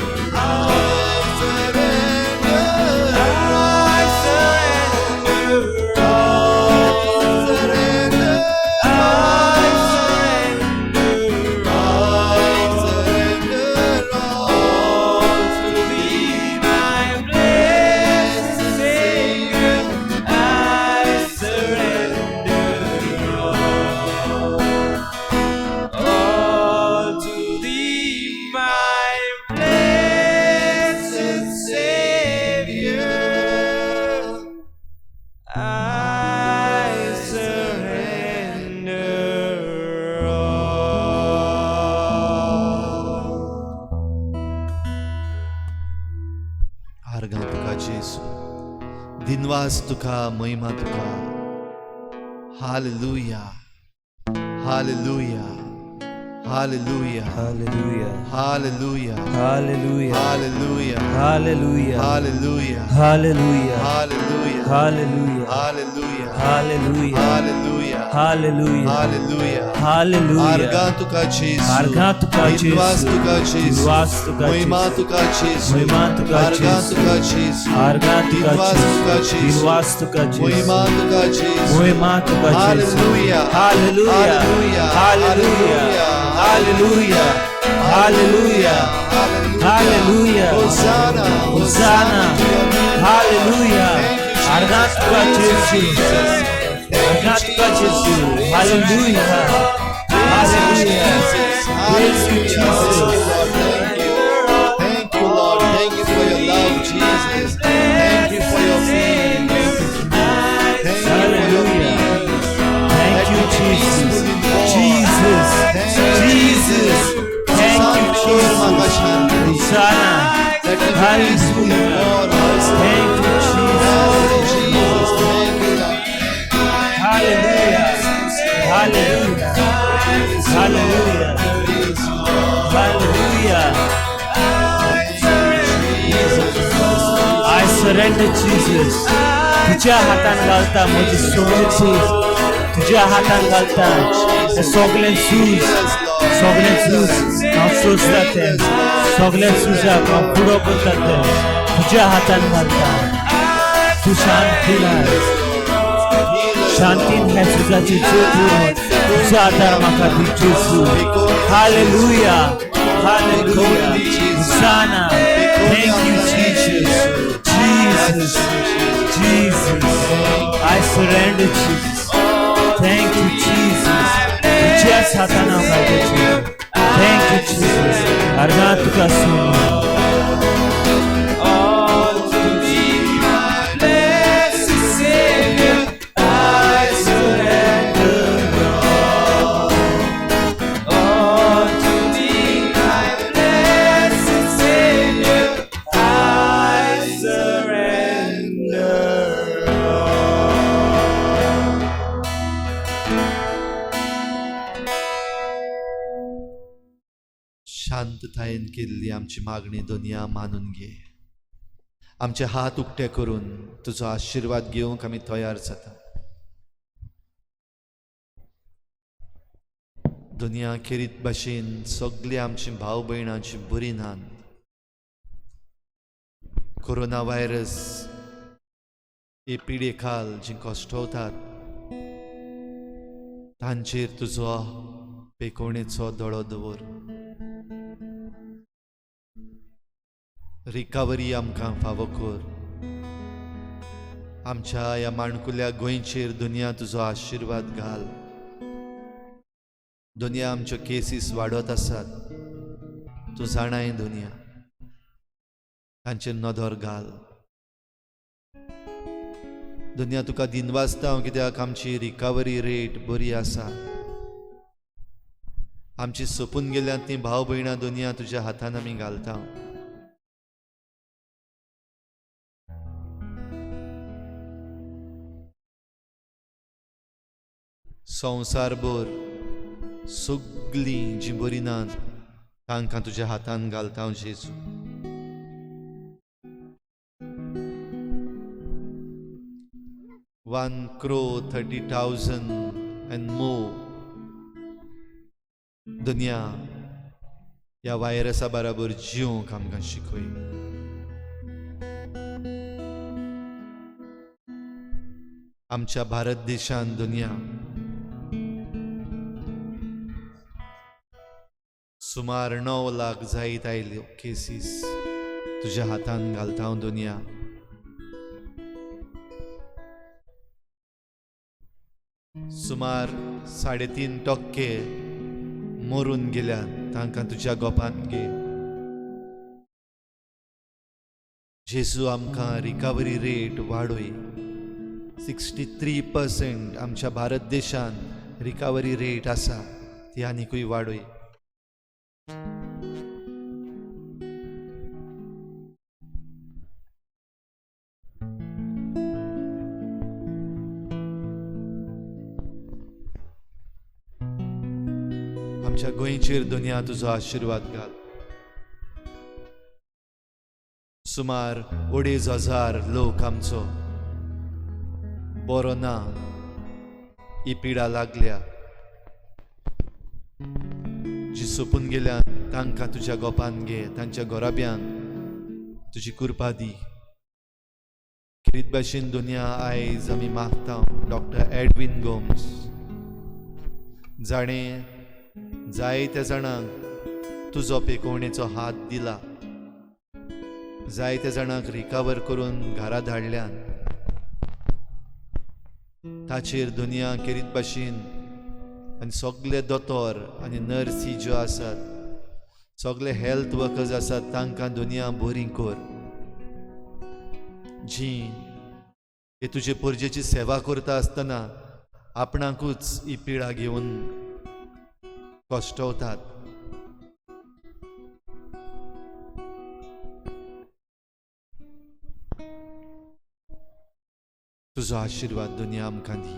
all. I surrender all. I surrender all to thee, my blessed Savior. I surrender all. All to thee, my blessed Savior. I surrender all.
आर्गां तुका जेजू, दिनवास तुका, महिमा तुका. Hallelujah, hallelujah, hallelujah,
hallelujah,
hallelujah,
hallelujah,
hallelujah,
hallelujah,
hallelujah,
hallelujah,
hallelujah,
hallelujah,
hallelujah,
hallelujah,
hallelujah,
hallelujah,
hallelujah,
hallelujah.
आर्गां तुका जेजू,
आर्गां तुका
दिनवास
जेजू,
तुका जेजू,
दिनवास तुका
महिमा
जेजू,
तुका जेजू,
महिमा तुका
आर्गां
जेजू,
तुका जेजू,
आर्गां तुका
दिनवास तुका
जेजू,
जेजू,
दिनवास तुका जेजू,
महिमा तुका जेजू,
महिमा तुका जेजू.
Hallelujah,
hallelujah,
hallelujah,
hallelujah, hallelujah, hallelujah, hallelujah.
Hosanna,
Hosanna, hallelujah. आर्गां तुका जेजू, आर्गां तुका जेजू. Hallelujah, hallelujah. Praise you, Jesus.
म्हाका शांती दी.
Hosanna.
Let me be peaceful in war also.
Thank you,
Oh,
Jesus.
Jesus, thank you, Lord.
Hallelujah. Hallelujah. Hallelujah. Hallelujah. I surrender, Jesus. तुझ्या हातान घालता म्हजी सगळी चूज, तुझ्या हातान घालता हे सगळे चूज, सगळे चूज हांव सोंसता ते सगळे चुजाक हांव फुडो करता ते तुझ्या हातान घालता. तूं शांती लाय, शांतीन ह्या चुजाची ज्योत उरत तुझ्या हातार म्हाका दी जेजू. Hallelujah. Hallelujah. Hosanna. Thank you, Jesus. Jesus. Jesus. I surrender, Jesus. Thank you, Jesus. तुझ्याच हातान हांव घालता Jesus. Thank you, Jesus. अर्गां तुका सोडून.
All to thee, my blessed Savior, I surrender all. All to thee, my blessed Savior, I surrender all.
शांततायेन केल्ली आमची मागणी दुनिया मानून घे. आमचे हात उक्ते करून तुजो आशिर्वाद घेवंक आमी तयार जाता. दुनिया खेरीत भाशेन सगळी आमची भाव भयणांची बरी नात. कोरोना व्हायरस हे पिडे खाल जी कश्टवतात तांचेर तुजो पेकोवणेचो दोळो दवर. रिकवरी आमकां फावो कर. आमच्या ह्या माणकुल्या गोंयचेर दुनिया तुजो आशिर्वाद घाल. दुनिया आमच्यो केसीस वाडत आसात, तूं जाणाय दुनिया, तांचेर नदर घाल. दुनिया तुका दिनवासता हांव कित्याक आमची रिकवरी रेट बरी आसा. आमची सोंपून गेल्यात ती भाव भयणां दुनिया तुज्या हातान आमी घालता. संवसारभर सगळीं जीं बरीं नात तांकां तुज्या हातान घालता हांव जेजू. 1,30,000 and more दुनिया ह्या व्हायरसा बराबर जिवंक आमकां शिकय. आमच्या भारत देशान दुनिया सुमार 9 लाख जायत आयल्यो केसीस तुज्या हातान घालता हांव दुनिया. सुमार 3.5% मरून गेल्यात, तांकां तुज्या गोपान घे. जेजू आमकां रिकवरी रेट वाडय. 63% आमच्या भारत देशान रिकवरी रेट आसा, ती आनिकूय वाडय. आमच्या गोंयचेर दुनिया तुजो आशिर्वाद घाल. सुमार 2,500 लोक आमचो बरो ना ही पिडा लागल्या, जी सोंपून गेल्या तांकां तुज्या गोपान घे, तांच्या घराब्यांक तुजी कृपा दी. खेरीत भाशेन दुनिया आयज आमी मागता डॉक्टर एडवीन गोम्स जाणें जायत्या जाणांक तुजो पेकोवणेचो हात दिला, जायत्या जाणांक रिकवर करून घरा धाडल्यान, ताचेर दुनिया खेरीत भाशेन आनी सगळे दोतोर आनी नर्सी ज्यो आसात, सगळे हेल्थ वर्कर्स आसात तांकां दुनिया बरी कर. जी हे तुजे परजेची सेवा करता आसतना आपणाकूच ही पिडा घेवन कश्टवतात, तुजो आशिर्वाद दुनिया आमकां दी.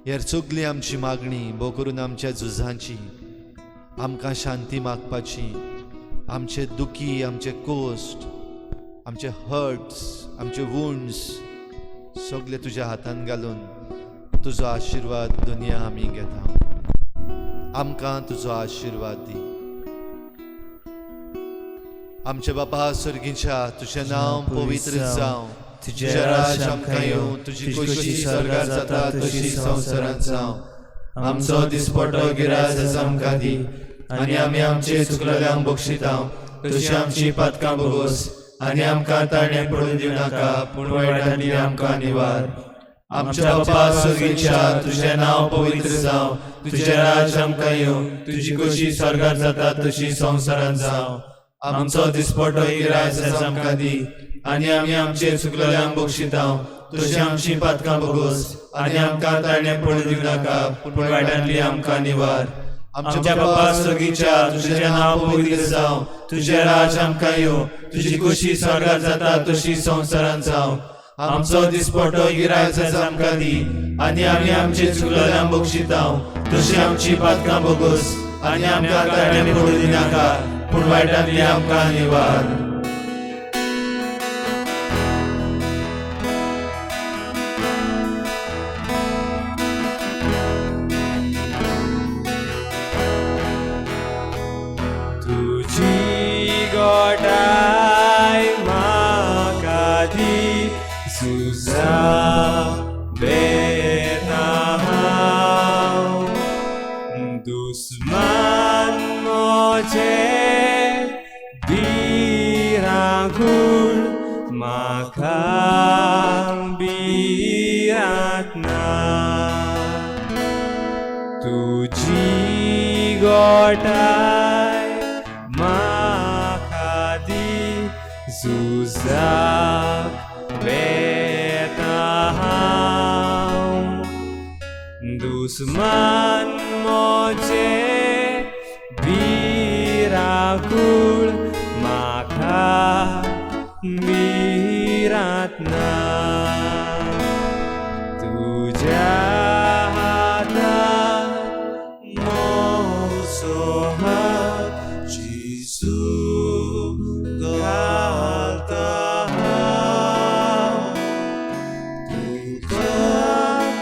हेर सगळी आमची मागणी भोव करून आमच्या झुजांची, आमकां शांती मागपाची, आमचे दुखी, आमचे कोश्ट, आमचे हर्ट्स, आमचे वुंड्स सगळे तुज्या हातान घालून तुजो आशिर्वाद दुनिया आमी घेता. आमकां तुजो आशिर्वाद दी. आमच्या बापा सर्गीच्या, तुजें नांव पवित्र जावं, तुजें राज आमकां येवं, तुजी खोशी स्वर्गार जाता तशी संवसारांत जावं. आमचो दिसपटो गिराज आमकां दी आनी आमी आमचे चुकलेल्यांक बक्षिता तशी आमची पातकां भोगोस आनी आमकां ताणें पडून दिवं नाका, पूण वायटांतली आमकां निवार. आमच्या बापा सर्गीच्या, तुजें नांव पवित्र जावं, तुजें राज आमकां येवं, तुजी खोशी स्वर्गार जाता तशी संवसारांत जावं. आमचो दिसपटो गिराज आमकां दी आनी आमी आमचे चुकलेल्यांक बक्षिता तशी आमची पातकां भोगोस आनी आमकां ताणें पडून दिवं नाका, पूण वायटांतली आमकां निवार. आमच्या बापा सर्गीच्या, तुजें नांव पवित्र जावं, तुजें राज आमकां येवं, तुजी खोशी स्वर्गार जाता तशी संवसारांत जावं. आमचो दिसपटो गिराज आमकां दी आनी आमी आमचे चुकलेल्यांक बक्षिता तशी आमची पातकां भोगोस आनी आमकां ताणें पडून दिनाका, पूण वायटांतली आमकां निवार.
तुजी गोटाय म्हाका दी, सुजा बेता हांव, दुस्मान म्हजे भिरांकूळ म्हाका भिरांत ना. तुजी गोटाय म्हाका दी, झुजाक वेता हांव, दुस्मान म्हजे भिरांकूळ म्हाका भिरांत ना. तुज्या हातान म्हजो हात
जेजू घालता हांव, तुका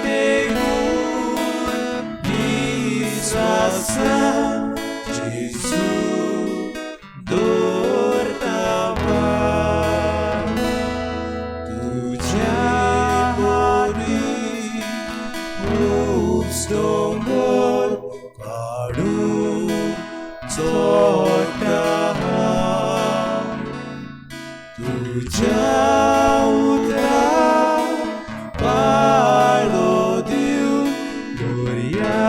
तेगून विस्वासान जेजू दवरता भार. तुज्या बोरी ऊंच दोंगर काडून चडटा हांव, तुज्या उतराक पाळो दिवन दर्या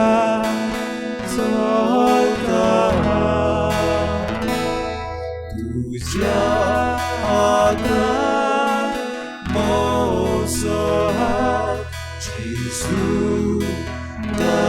चलता हांव, तुज्या हातान म्हजो हात जेजू घालता.